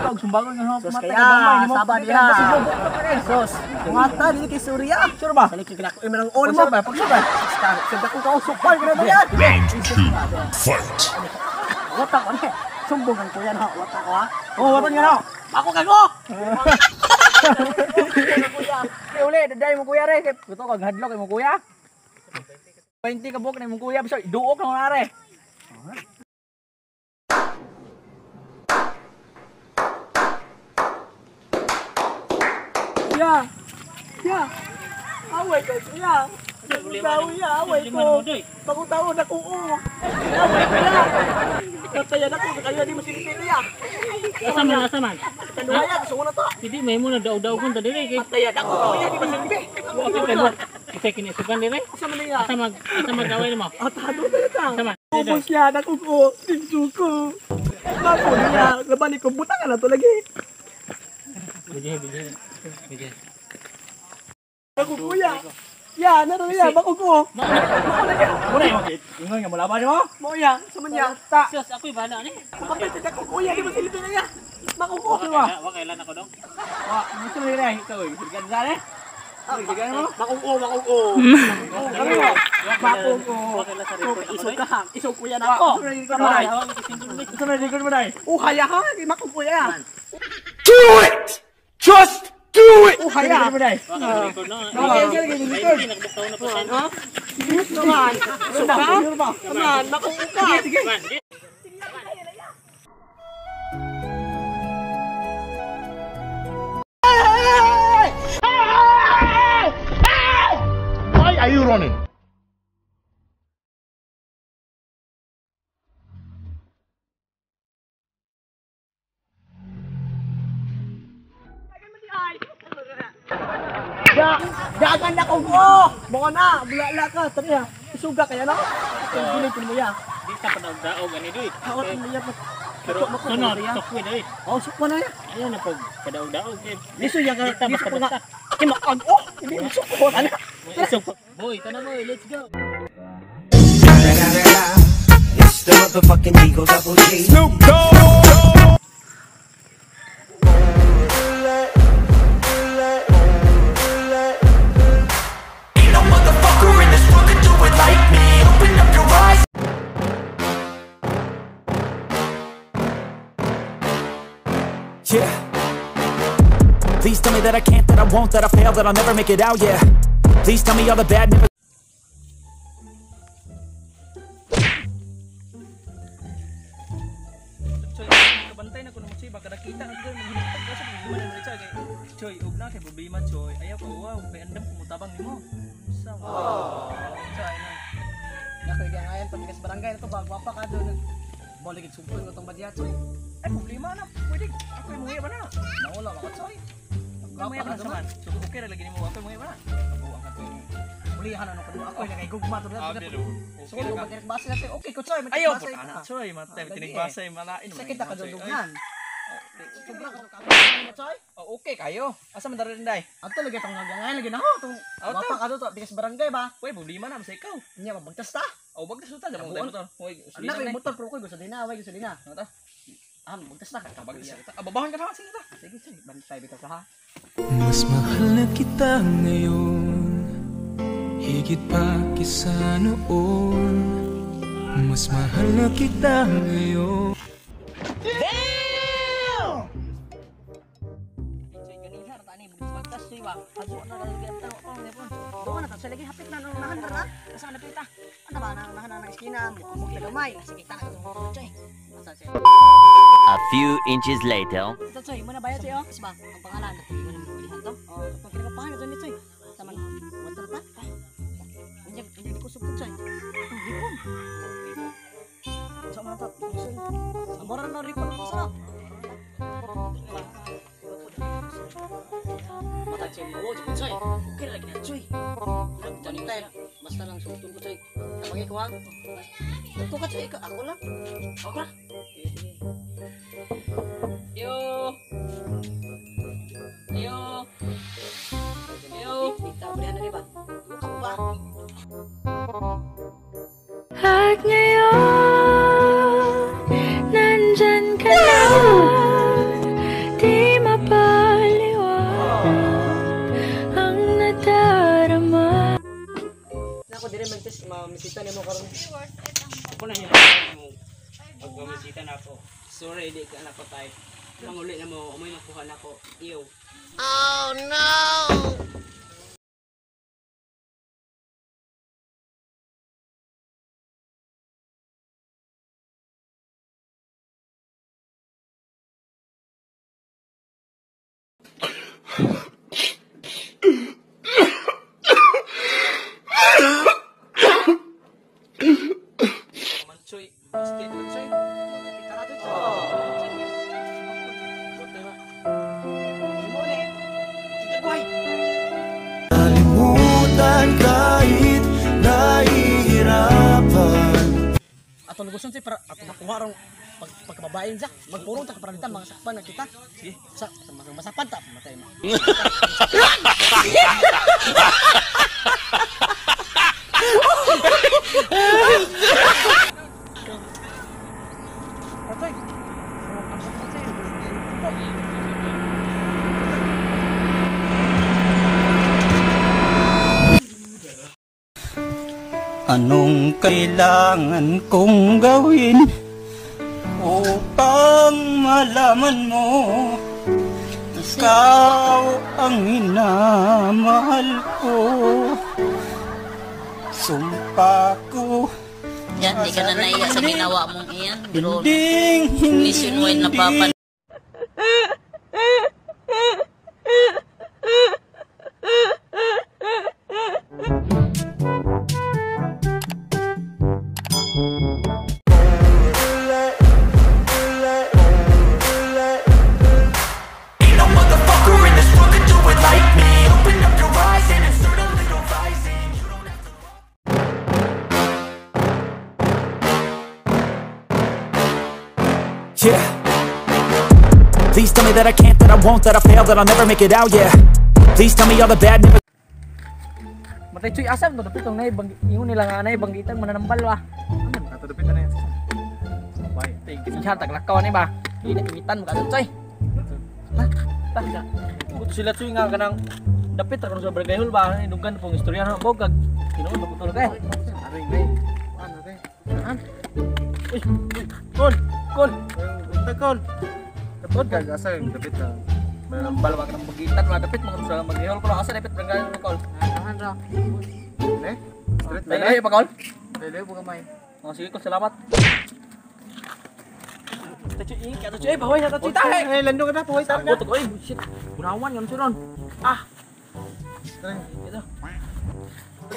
Ikaw sumbagon nga sos kaya saba diha. Sos. Mata dili kay Surya. Sure ba? Sali kay dako man ang on mo. Pagsur ba? Sa dako ka usupal grabe yan. Round 2, fight. Wata ko ni. Sumbong ang kuya na wata ko ha. Oh, wata nga na. Ako kago. Kay uli, daday mo kuya re. Gusto kag hadlok kay mo kuya. 20 ka buok na imong kuya, bisan duok na are. Ya. Ya. Away ko kuya. Problema away ko. Bagong taon na ko. Away ko ya. Patayan ako kaya di mo silipin ya. Asa man, asa man. Tanuaya gusto ko na to. Hindi may mo na daog-daogon ta diri kay. Patayan ako kuya di mo silipin. Kasi kinisugan diri. Asa man niya? Asa mag asa nimo? Atado na ta. Asa man? Ubos ya nakuko, tinsuko. Mapo niya, laban ni ko butangan na to lagi. Bijay, bijay. Bijay. Ako kuya. Ya, naro ya, makuko. Mao na ya. Mo na ingon nga molaban mo? Mao ya, sa man ya. Sus, ako'y bahala ni. Makapit ako kuya, di mo silipin na ya. Makuko. Wa kailan ako dong? Wa, gusto mo rin ikaw, sigan sa ni. Sigan mo? Makuko, makuko. Makuko. Isog ka, isog kuya na ako. Gusto mo likod mo dai. Oh, haya ha, makuko ya. Do it! Just do it! Oh, haya. Sige, Why are you running? Dagan na ko oh! Mga na, bulala ka, tari ha. Isuga kaya no? Gilipin mo ya. Di sa padaog-daog ani doy. Hawat mo ya. Pero sunod, sukwi doy. Oh, sukwa na ya. Ayaw na pag padaog-daog. Liso ya ka, liso ko nga. Kimakag oh, hindi mo sukwa. Ano? Boy, tana boy, let's go. It's the motherfucking Eagle Double G. Snoop Dogg! Ain't no motherfucker in this world could do it like me. Open up your eyes. Yeah. Please tell me that I can't, that I won't, that I fail, that I'll never make it out, yeah. Please tell me all the bad, never. Choy, kabantay na ko nung si baka nakita na ko maghilitag ka sa problema na mo kay Choy, ug na kay problema Choy. Ayaw ko wow, kay andam kumutabang nimo. Sa. Choy na. Nakoy gangayan pagkas barangay na to ba gwapa ka doon. Boligid sumpon ko tong badya Choy. Ay problema na, pwede ako muhi ba na? Nawala ba ka Choy? Gwapa ka naman. So okay ra lagi nimo ako muhi ba na? Ako ang katong ulihan ano ko ako nagay gugma to na. So kung mag base na okay ko Choy, Ayaw po na Choy, matay tinigbasa malain Sakit ka dughan. Sobra ka ka choy. Oh, okay kayo. Asa man dara day? Ato lagi tong ngagangay lagi na ho tong wapa ka to bigas barangay ba. Uy, problema na sa ikaw. Nya mabagtas ta. Oh, bagtas ta sa motor. Hoy, na kay motor pero koy gasolina, way gasolina. Ano ta? Ah, magtas na ka. Bagtas ta. Ababahan ka na sige ta. Sige, sige, bantay bitaw ka ha. Mas mahal na kita ngayon, higit pa kaysa noon. Mas mahal na kita ngayon. Damn! A few inches later. Choy, muna bayad sa'yo. Ba, ang pangalan. Mo na magulihan to. Oh, katong kinakapahan na choy. Taman, water ta. Unyag, unyag ko sugtod choy. Ang ripon. Sa mga ta. Ang mura na ripon ko sa. Matag choy, mo choy. Okay lagi na choy. Bantay, basta lang sugtod ko choy. Tabagi ko ha. Ito ka choy, ako lang. Ako ra. Yo. Yo. Yo. At ngayon, nandyan ka na, di mapaliwanag ang nadarama. Nako, dire magtis, mamisita nimo karon. Ako na hiya mo. Pag mamisita na ako. Sorry, di ka na ko type. Manguli na mo, amoy makuha na ko. Ew. Oh no! Manchoy, pasti manchoy. Kalimutan kahit nahihirapan. Atong gusto si para atong nakuha rong pagkababae niya. Magpurong ta kaparalitan mga sakpan na kita. Sige, sa masapan ta matay mo. Anong kailangan kong gawin upang malaman mo ikaw ang minamahal ko? Sumpa ko. Yan, di ka na naiya sa ginawa mong iyan. Pero nationwide na papa. Yeah. Please tell me that I can't, that I won't, that I fail, that I'll never make it out, yeah. Please tell me all the bad never. Matay chuy asam to dapit tong nay bang ingon nila nga anay banggitan mananambal wa. Ato dapit na yan. Bay, tingin siya taglakaw ani ba. Initan mo kadto chuy. Ta. Kuto sila chuy nga kanang dapit ra kuno sa barangay hall ba, dughan pong istorya na bogag. Tinuod ba tulog eh. Aray ngay. Ano te? An. Uy, kol, kol. Kol. Kapod ka asa yung dapit na mananambal wa kanang banggitan wa dapit mga sa barangay hall ko asa dapit barangay hall kol. Tahan ra. Ne? Straight Layo pa kol. Layo pa gamay. Oh, sige kol, salamat. Tacho ing, tacho eh, bahoy na tacho tahe. Eh, landong ka na, bahoy ta. Sabot ko eh, shit. Gunawan ngam suron. Ah. Ito.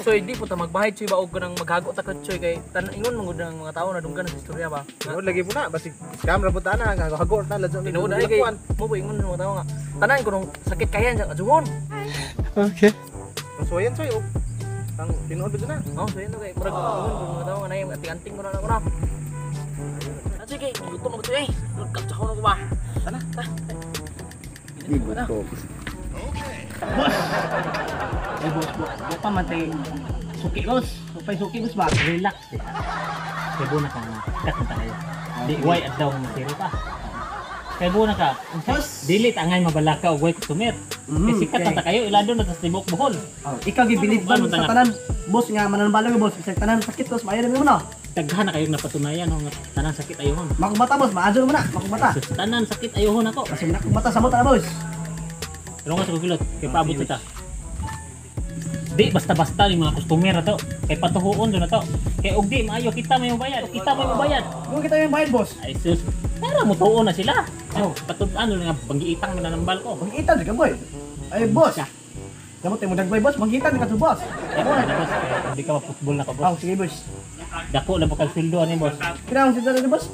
Choy, di po ta magbahid choy ba og kanang maghago ta ka choy kay tan ingon man gud ang mga tawo na dunggan sa istorya ba. Tinuod lagi po na basig scam ra po ta na hago ta ladyo. Tinuod ay kay mo po ingon mga tawo nga tanan ko nung sakit kayan sa kajuhon. Okay. Suwayan choy og ang tinuod ba na? Oh, suwayan to kay murag ingon po mga tawo nga nay anting-anting ko na na ko na. Sige, gutom ako eh. Lugkap sa ko ba. Tara. Gutom. Boss. Eh boss, boss pa man tay suki boss. Upay suki boss ba? Relax eh. Kay na ka nga. Kat na tayo. Di way adlaw nga siri pa. Kay na ka. Boss. Dili angay mabalaka og way customer. Kay sikat na ta kayo ilado na tas tibok Bohol. Oh, ikaw gibilib ba sa tanan boss nga mananambalo boss bisag tanan sakit boss maayo mo na. Daghan na kayong napatunayan nga tanan sakit ayohon. Makubata boss, maadyo mo na, makubata. Tanan sakit ayohon ako. Kasi nakubata sa mo ta boss. Pero nga sa kugilot, kay paabot ta. Di basta-basta ni mga customer na to. Kay patuhuon do na to. Kay og di maayo kita may bayad. Kita may bayad. Kung kita may bayad boss. Ay sus. Para mo tuon na sila. Oh, patud-an nga banggiitang mananambal ko. Banggiitang ka boy. Ay boss. Damot mo dagbay boss, banggiitang ka to boss. Ay boss, hindi ka ma-football na ka boss. Oh, sige boss. Dako na bakal sweldo ani boss. Kira ang sweldo ni boss?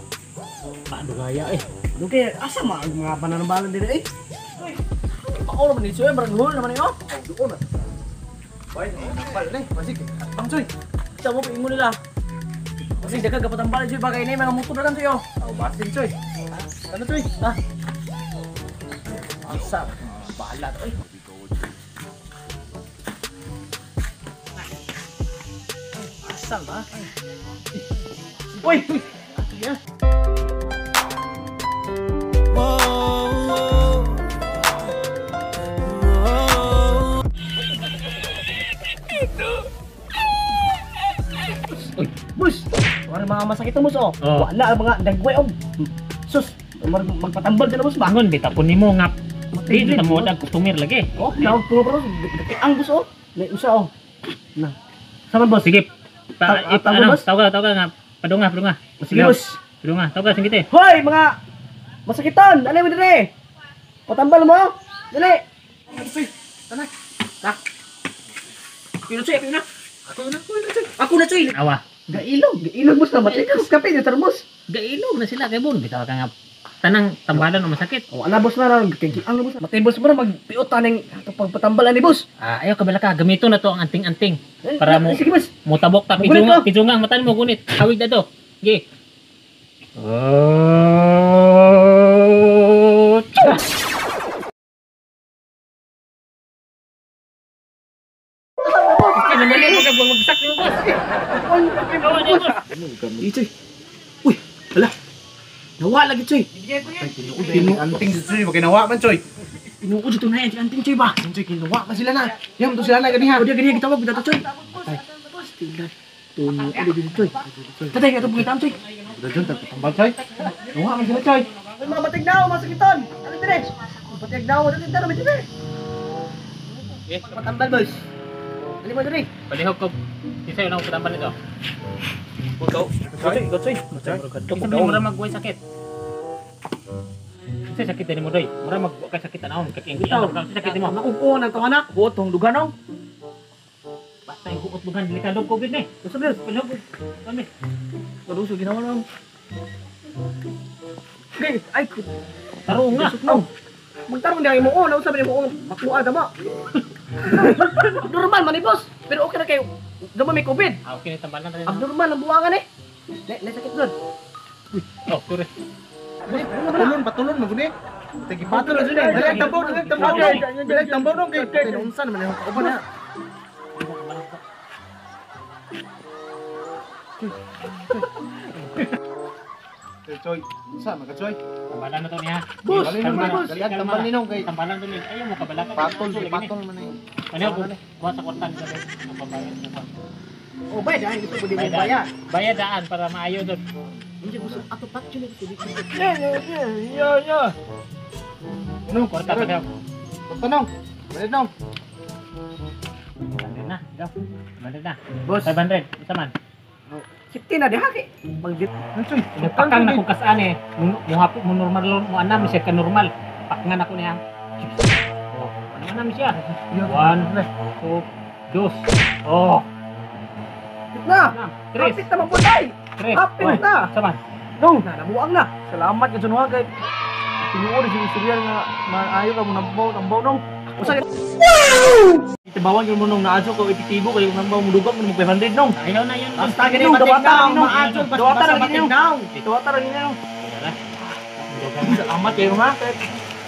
Padugaya eh. Dugay asa ma mga pananambalan diri eh. Paolo man ni Soy, barang hol naman ni oh. Duon na. Boy, nambal ni, masik. Ang Soy. Sa mo ingon nila. Kasi daghang kapatambal Soy bagay ni mga motor na Soy oh. Aw, basin Soy. Ano Soy? Ha? Asa balat oy. Asa ba? Uy! Ya. Uy, boss. Wala mga masakit mo boss oh. Wala ang mga dagway oh. Sus, magpatambal din boss ba? Angon bitapon nimo nga. Di ta mo dag customer lagi. Oh, naog puro bro. Ang boss oh. May usa oh. Na. Saman boss? Sige. Tawag ka nga. Padunga, padunga. Sige boss. Padunga, tawag ka singkite. Hoy, mga masakitan, alay mo dire. Patambal mo. Dali. Soy, tanay. Ta. Pino Soy, pino na. Ako na, Soy. Ako na Soy. Awa. Gailog, gailog boss na matikas kape ni termos. Gailog na sila kay bon bitaw ka nga tanang tambalan o masakit. Oh, ala boss na kay ang boss. Matay boss mo na magpiot taning ato pagpatambal ani boss. Ah, ayaw kabala ka gamito na to ang anting-anting para mo. Sige boss. Motabok ta pidunga, pidunga ang matan mo gunit. Hawig na to. Sige. Oh. Magbagsak yung boss. Itoy. Uy, hala. Nawa lagi, Choy. Anting sa Choy, maginawa man Choy. Tinuod dito na yan, anting Choy ba? Choy, kinuwa man sila na. Yam to sila na ganiha. O diya ganiha gitawag bitaw Choy. Tingnan. Tunuod dito Choy. Tatay, ato pangitaan Choy. Dajon tambal Choy. Nawa man sila Choy. Uy, mga batignaw, masakitan. Ano dire? Batignaw, ano dire? Dire. Eh, patambal boss. Dali mo dire. Palihog ko. Isa yun ang patambal nito. Ikaw. Choy, ikaw Choy. Isa mo mura magway sakit. Isa sakit din mo doy. Mura magwa kay sakit tanawon kay king. Sakit mo. Nakukuha ng tong anak. Huot tong dugan oh. Basta yung huot dugan delikado COVID ni. Gusto mo? Palihog. Kami. Kaduso ginawa lang. Okay, ay tarong nga. Magtarong niya mo oh, nausa ba nimo oh, makuha ta mo. Normal man ni boss. Pero okay na kayo. Damo may COVID. Ah, okay na tambalan na. Abnormal ang buwangan eh. Le sakit doon. Uy, oh, sorry. Patulon, patulon mo guni. Tagi patulon jud eh. Dali tambaw, dali tambaw. Dali tambaw dong kay unsa naman yung kauban na. Choy, unsa man ka Choy? Tambalan na to niya. Boss, boss, tambal ninong kay tambalan to ni. Ayaw mo kabalaka. Patol, patol man eh. Ano ko? Kuha sa kwarta nila ang pambayad mo. Oh, bayad daan gusto ko di mo bayad. Bayad daan para maayo doon. Hindi gusto ato patyo ni gusto. Ya, ya. Nung kwarta pa daw. Kwarta nong. Bayad nong. 500 na, ikaw. 500 na. Boss. 500, isa man. 60 na diha kay. Magdit. Nagpakang na kung kasaan eh. Muhapit mo normal mo anam siya ka normal. Pakngan ako niya. Oh, ano anam siya? 1 2 2. Oh. Na. Tres. Hapit na maputay. Hapit na. Saman. No, nabuang na. Salamat ka sunuha kay tinuod si istorya nga maayo ka mo nambaw tambaw nong. Usa Itabawan yung mo nung naadyo ko epektibo kayo nambaw mo dugag mo 500 nong. Ayaw na yun. Basta gani dawata maadyo dawata ra gini. Dawata ra gini. Salamat kayo ha.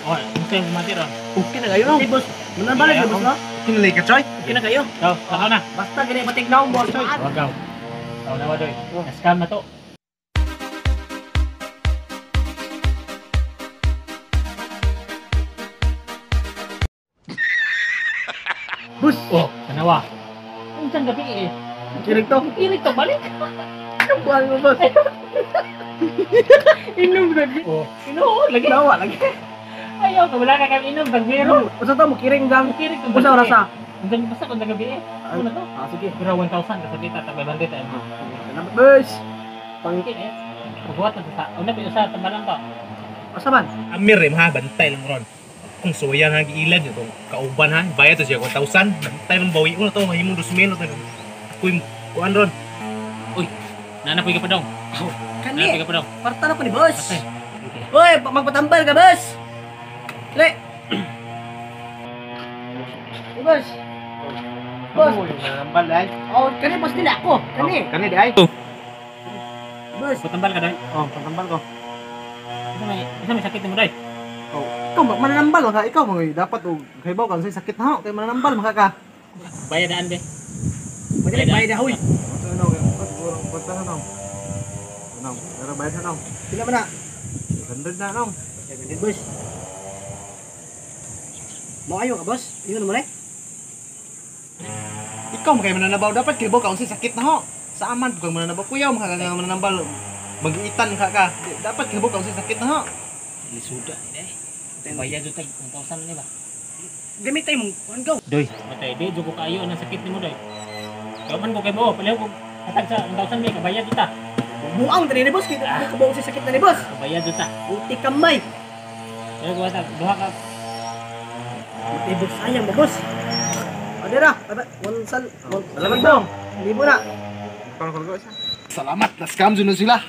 Oh, unsa yung mati ron? Okay na kayo no. Boss, manambal na boss no. Kinalay ka choy. Okay na kayo. Go, lakaw na. Basta gani patignaw mo choy. Wagaw. Tao na wa doy. Na-scam na to. Bus. Oh, tanawa. Unsang gabi eh. Kirig to. Kirig to balik. Anong buwan mo, boss? Inom lagi. Oh, inom lagi. Nawa lagi. Ayaw ka wala ka kami inom tagbiro. Usa to mo kiring gang. Kirig to. Usa oras ah. Unsang basta kung gabi eh. Ano na to? Ah, sige. Pero 1,000 kasabit ta 500 tayo. Salamat, boss. Pangkin eh. Pagbuhat na sa. Una pa usa tambalan to. Asa man? Amir eh, ha, bantay lang ron. Kung suwayan ha, giilan yun itong kauban ha, bayad to siya 1,000. Bantay lang bawi ko na to, mahimong 2,000 na to. Ako'y kuan ron. Uy, nanapoy ka pa dong. Kani. Nanapoy ka pa dong. Parta na po ni boss. Uy, magpatambal ka, boss. Dali. Uy, boss. Boss. Nanambal ay. Oh, kani boss nila ako. Kani. Kani di ay. Boss. Patambal ka doy. Oh, patambal ko. Isa may sakit mo doy. Oh, ikaw mananambal ka, ikaw mga dapat og kahibaw ka sa sakit na ho, kay mananambal maka ka. Bayad daan be. Madali bayad na huy. Ano, kwarta na nong. Nong, pero bayad na nong. Pila man na? 100 na nong. 700 boss. Mo ayo ka boss? Ingon mo na. Ikaw makay mananabaw dapat kahibaw ka unsay sakit na ho. Sa aman kung mananabaw kuyaw maka ka mananambal. Magiitan ka ka. Dapat kahibaw ka unsay sakit na ho. Lisuda eh. Bayad jud tag 1,000 ni ba? Gamit tayo mong kuan go. Doy, matay di jud ko kaayo ang sakit nimo doy. Ikaw man ko kay mo, paliw ko hatag sa 1,000 may kabayad jud ta. Buang diri ni boss kay kabaw sa sakit na ni boss. Kabayad jud ta. Uti kamay. Kaya ko hatag duha ka. Uti boss sayang mo boss. Adera, 1,000. Salamat dong. Libo na. Salamat, na scam jud na sila.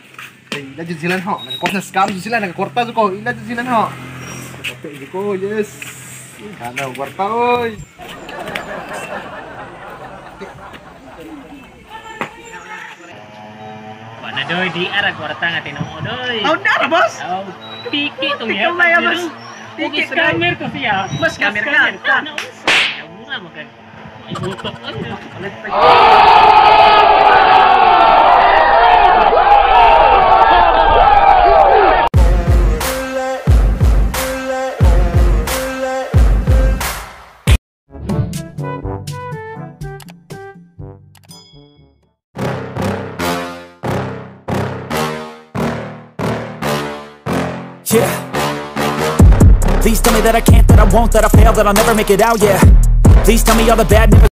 Ila jud sila ho. Nakakuha na scam jud sila, nagakwarta jud ko. Ila jud sila ho. Kape jud ko, yes. Kana kwarta oy. Wala doy, di ara kwarta nga tinuod doy. Aw na boss. Aw, piki tong ya. Boss. Piki scammer to siya. Mas scammer ka. Mura magag. Ay utok ay. Yeah. Please tell me that I can't, that I won't, that I fail, that I'll never make it out, yeah. Please tell me all the bad never.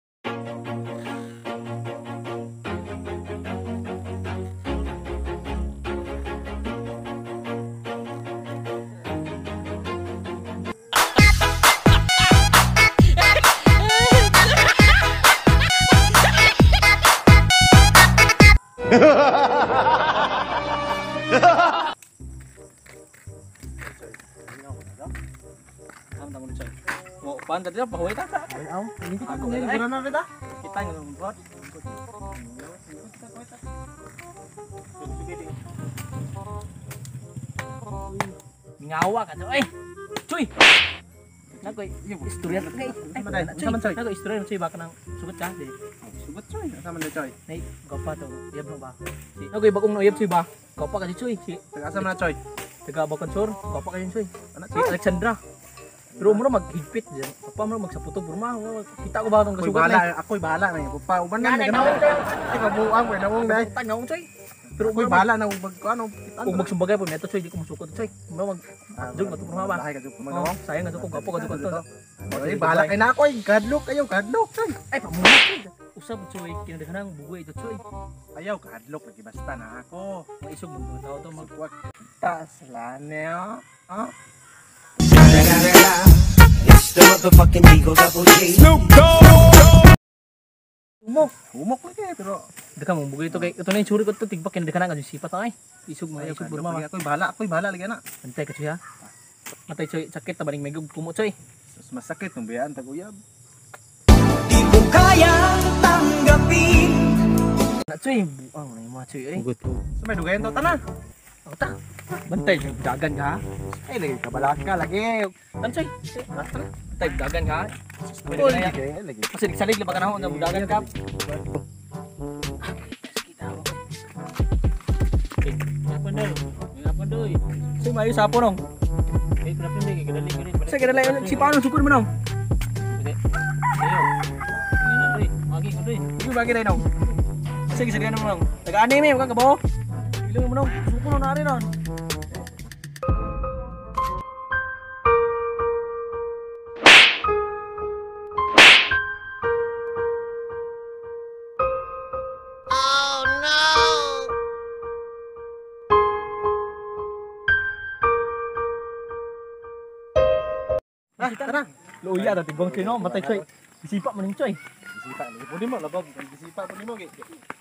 Pan tadi apa pahuwi ta? Aw, ako na na ta. Kita nga buat. Ngawa ka to eh. Cuy. Nakoy istorya ta kay. Ay, nakoy istorya cuy baka nang sugot ka di. Sugot cuy, asa man cuy? Nay, gapa to. Uyab no ba? Si nakoy bagong na uyab cuy ba? Gapa ka si cuy. Si taga asa man na cuy? Taga Bakansor, gapa ka cuy. Si Alexandra. Pero mo maghigpit diyan. Pa mo magsaputog burma. Kita ko ba tong kasugat na. Ako'y bahala na. Pa uban na ganun. Ay kabuang ko nawong dai. Tag nawong choy. Pero ako'y bahala na ug ano. Kung magsumbagay po neto choy di ko musukod choy. Mo mag jug na burma ba. Ay ka jug mo. Sayang nga ko gapo ka jug to. Ay bahala kay na ako ay kadlok kayo kadlok choy. Ay pamunot choy. Usab choy kinadaghanang bugoy ito choy. Ayaw kadlok lagi basta na ako. Maisog mo tao to magwak. Tas lane. Ah. It's the motherfucking Eagle Double G. Snoop Dogg. Humok, humok lagi pero deka mong bugay ito kay ito na yung suri ko to tigbak kinadaghan nga yung sipat ay. Isog mo isog burma. Ako'y bahala lagi na. Antay ka choy ha. Matay choy sakit ta baning may kumo choy. Masakit nung biyaan taguyab. Di ko kayang tanggapin. Na choy, buang na yung mga choy ay. Sa may dugayan to tanan. Ako ta. Bantay dagan ka. Ay lagi kabalaka lagi. Tansoy. Bantay dagan ka. Lagi. Kasi salig lang ba kanahon nga dagan ka. Apa doy? Apa doy? Say mayo sapo nong. Eh kenapa ni kedali kini? Say kedali si paano sukod mo nong. Ayo. Ngana doy? Magi ko doy. Sige bagi ray nong. Sige sige nong nong. Taga-ani mi ka kabo. Ilong mo nong. Sukod no nari ron. Tara. Luya ra tigong choy no, matay choy. Gisipa man ning choy. Gisipa lagi pud nimo labog, gisipa pud nimo gi.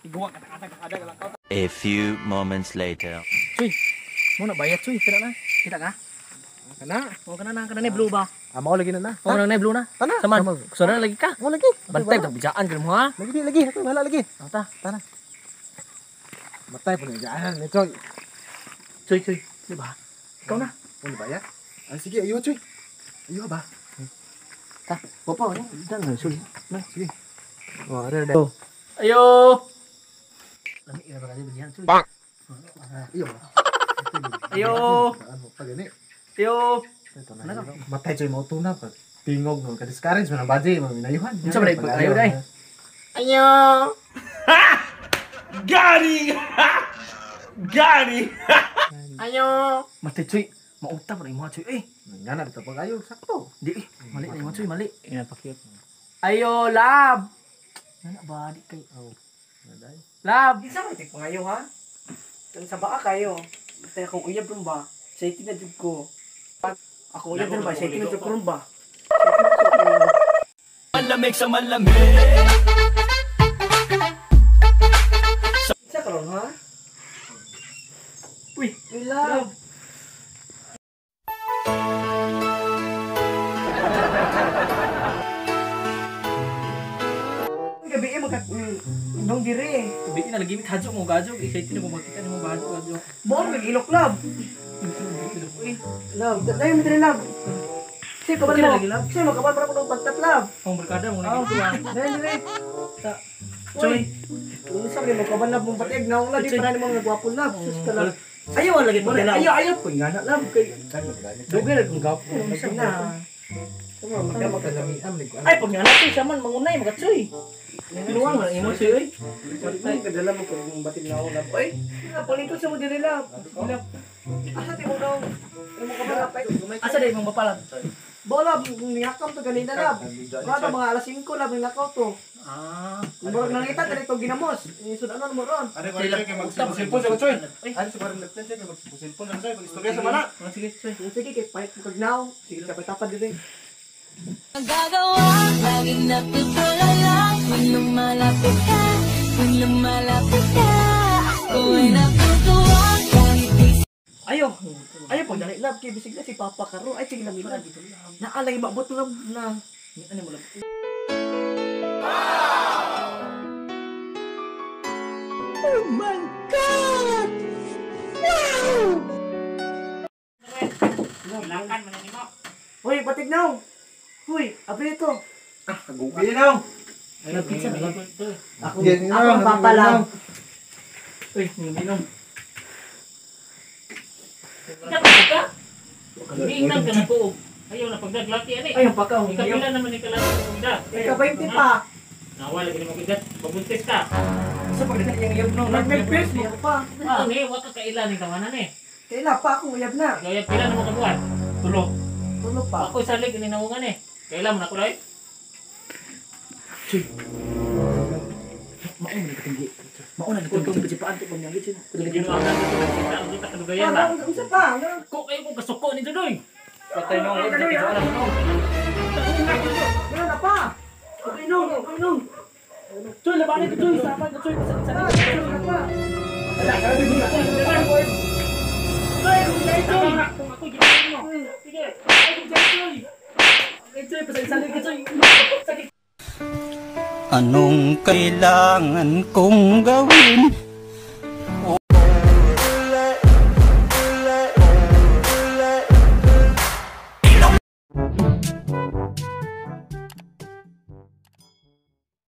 Iguwa ka kada lang ka. A few moments later. Choy. Mo na bayad choy, kana na. Kita ka? Kana. Oh kana na, kana ni blue ba? Ah, mao lagi na na. Oh na blue na. Tana. Saman. Kusana lagi ka. Mo lagi. Bantay tag bijaan kay mo ha. Lagi lagi, ako bahala lagi. Oh, ta, tara. Matay pud ni bijaan ni choy. Choy choy, di ba? Ikaw na. Mo ni bayad? Ah, sige, ayo choy. Ayo ba? Ta, popo ni, dan na sul. Na, sige. Oh, are are. Ayo. Lami ra ba kasi biyan choy. Bang. Ayo. Ayo. Ayo. Matay choy mo tuna pa. Tingog no, ka-discourage man ang baje, maminayuhan. Unsa ba ayo dai? Ayo. Gari. Gari. Ayo. Matay choy. Mauta pa rin mo choy eh. Ngana dito pa kayo sakto. Di eh, mali na mo choy, mali. Ina pakyut. Ayo lab. Ngana ba di kay oh. Naday. Lab. Isa man tig pangayo ha. Kan sa baa kayo. Tay akong uyab ron ba? Safety na jud ko. Ako uyab ron ba? Safety na jud ko ron ba? Malamig sa malamig. Sa karon ha? Uy, love. Gabi eh magka nung dire. Gabi na lagi hadjo mo gadjo, excited na mo makita nimo gadjo gadjo. Bon mag ilok love. Love, dai mo dire love. Sige kaban mo. Sige makaban para ko pagtat love. Ang barkada mo na dito. Dai dire. Choy. Unsa rin mo kaban love mong patig naong la di para nimo nga gwapo love. Sus ka love. Ayaw lagi mo dala. Ayaw ayaw po nga na love kay dugay ra kung gwapo unsa na. Ay pag nga na siya man mangunay magatsoy. Luwang man imo choy oy. Ay kadala mo kung batil na love. Oy, palingkod sa mo dire love. Asa ti mo daw? Mo kaban Asa day mong bapalan? Bola, niyakam to ganina lab. Mga mga alas 5 lab nilakaw to. Ah, murag nangita dali to ginamos. Isudanon mo ron. Are ko kay magsilpon sa choy. Are sa barang left kay magsilpon sa choy, mag-istorya sa mana. Sige, choy. Sige kay pahit mo kag now. Sige tapad diri. Magagawa, laging natutulala. Kung lumalapit ka, kung lumalapit ka, ako'y natutuwa kahit di. Ayo, ayo pag dali love kay bisig na si Papa karon. Ay sige lang love. Naalay maabot love na. Ano mo love? Oh my God! Wow! Lakan man nimo. Hoy, patig now. Hoy, abri ito. Ah, gugi now. Ay, pizza na. Ako, ako ang papa lang. Uy, ninong. Ka? Giingnan ka na ko. Ayaw na pagdaglaki ani. Ayaw pa ka. Ikapila naman ni kalaki kong ida. Ika-20 pa. Nawala gini mo kidat. Pabuntis ka. Sa pagdala niyang uyab no. Nag-pierce mo pa. Ah, ni wa ka kaila ni tawanan ni. Kaila pa akong uyab na. Uyab pila na mo kabuan? Tulo. Tulo pa. Ako salig ni nawungan eh. Kaila mo na ko dai. Chuy. Mao man katinggi. Mao na katinggi pajipaan to panyagi chuy. Gino ang kita ang kita kadugayan ba. Unsa pa? Ko kayo kung kasuko ni Dudoy. Patay nong. Meron na pa. Okay nong, okay nong. Chuy, labanan ko chuy, sama ko chuy. Sa pa. Chuy, chuy. Kung ako ginawa mo. Sige. Chuy. Chuy, pasal-salin ka chuy. Anong kailangan kong gawin?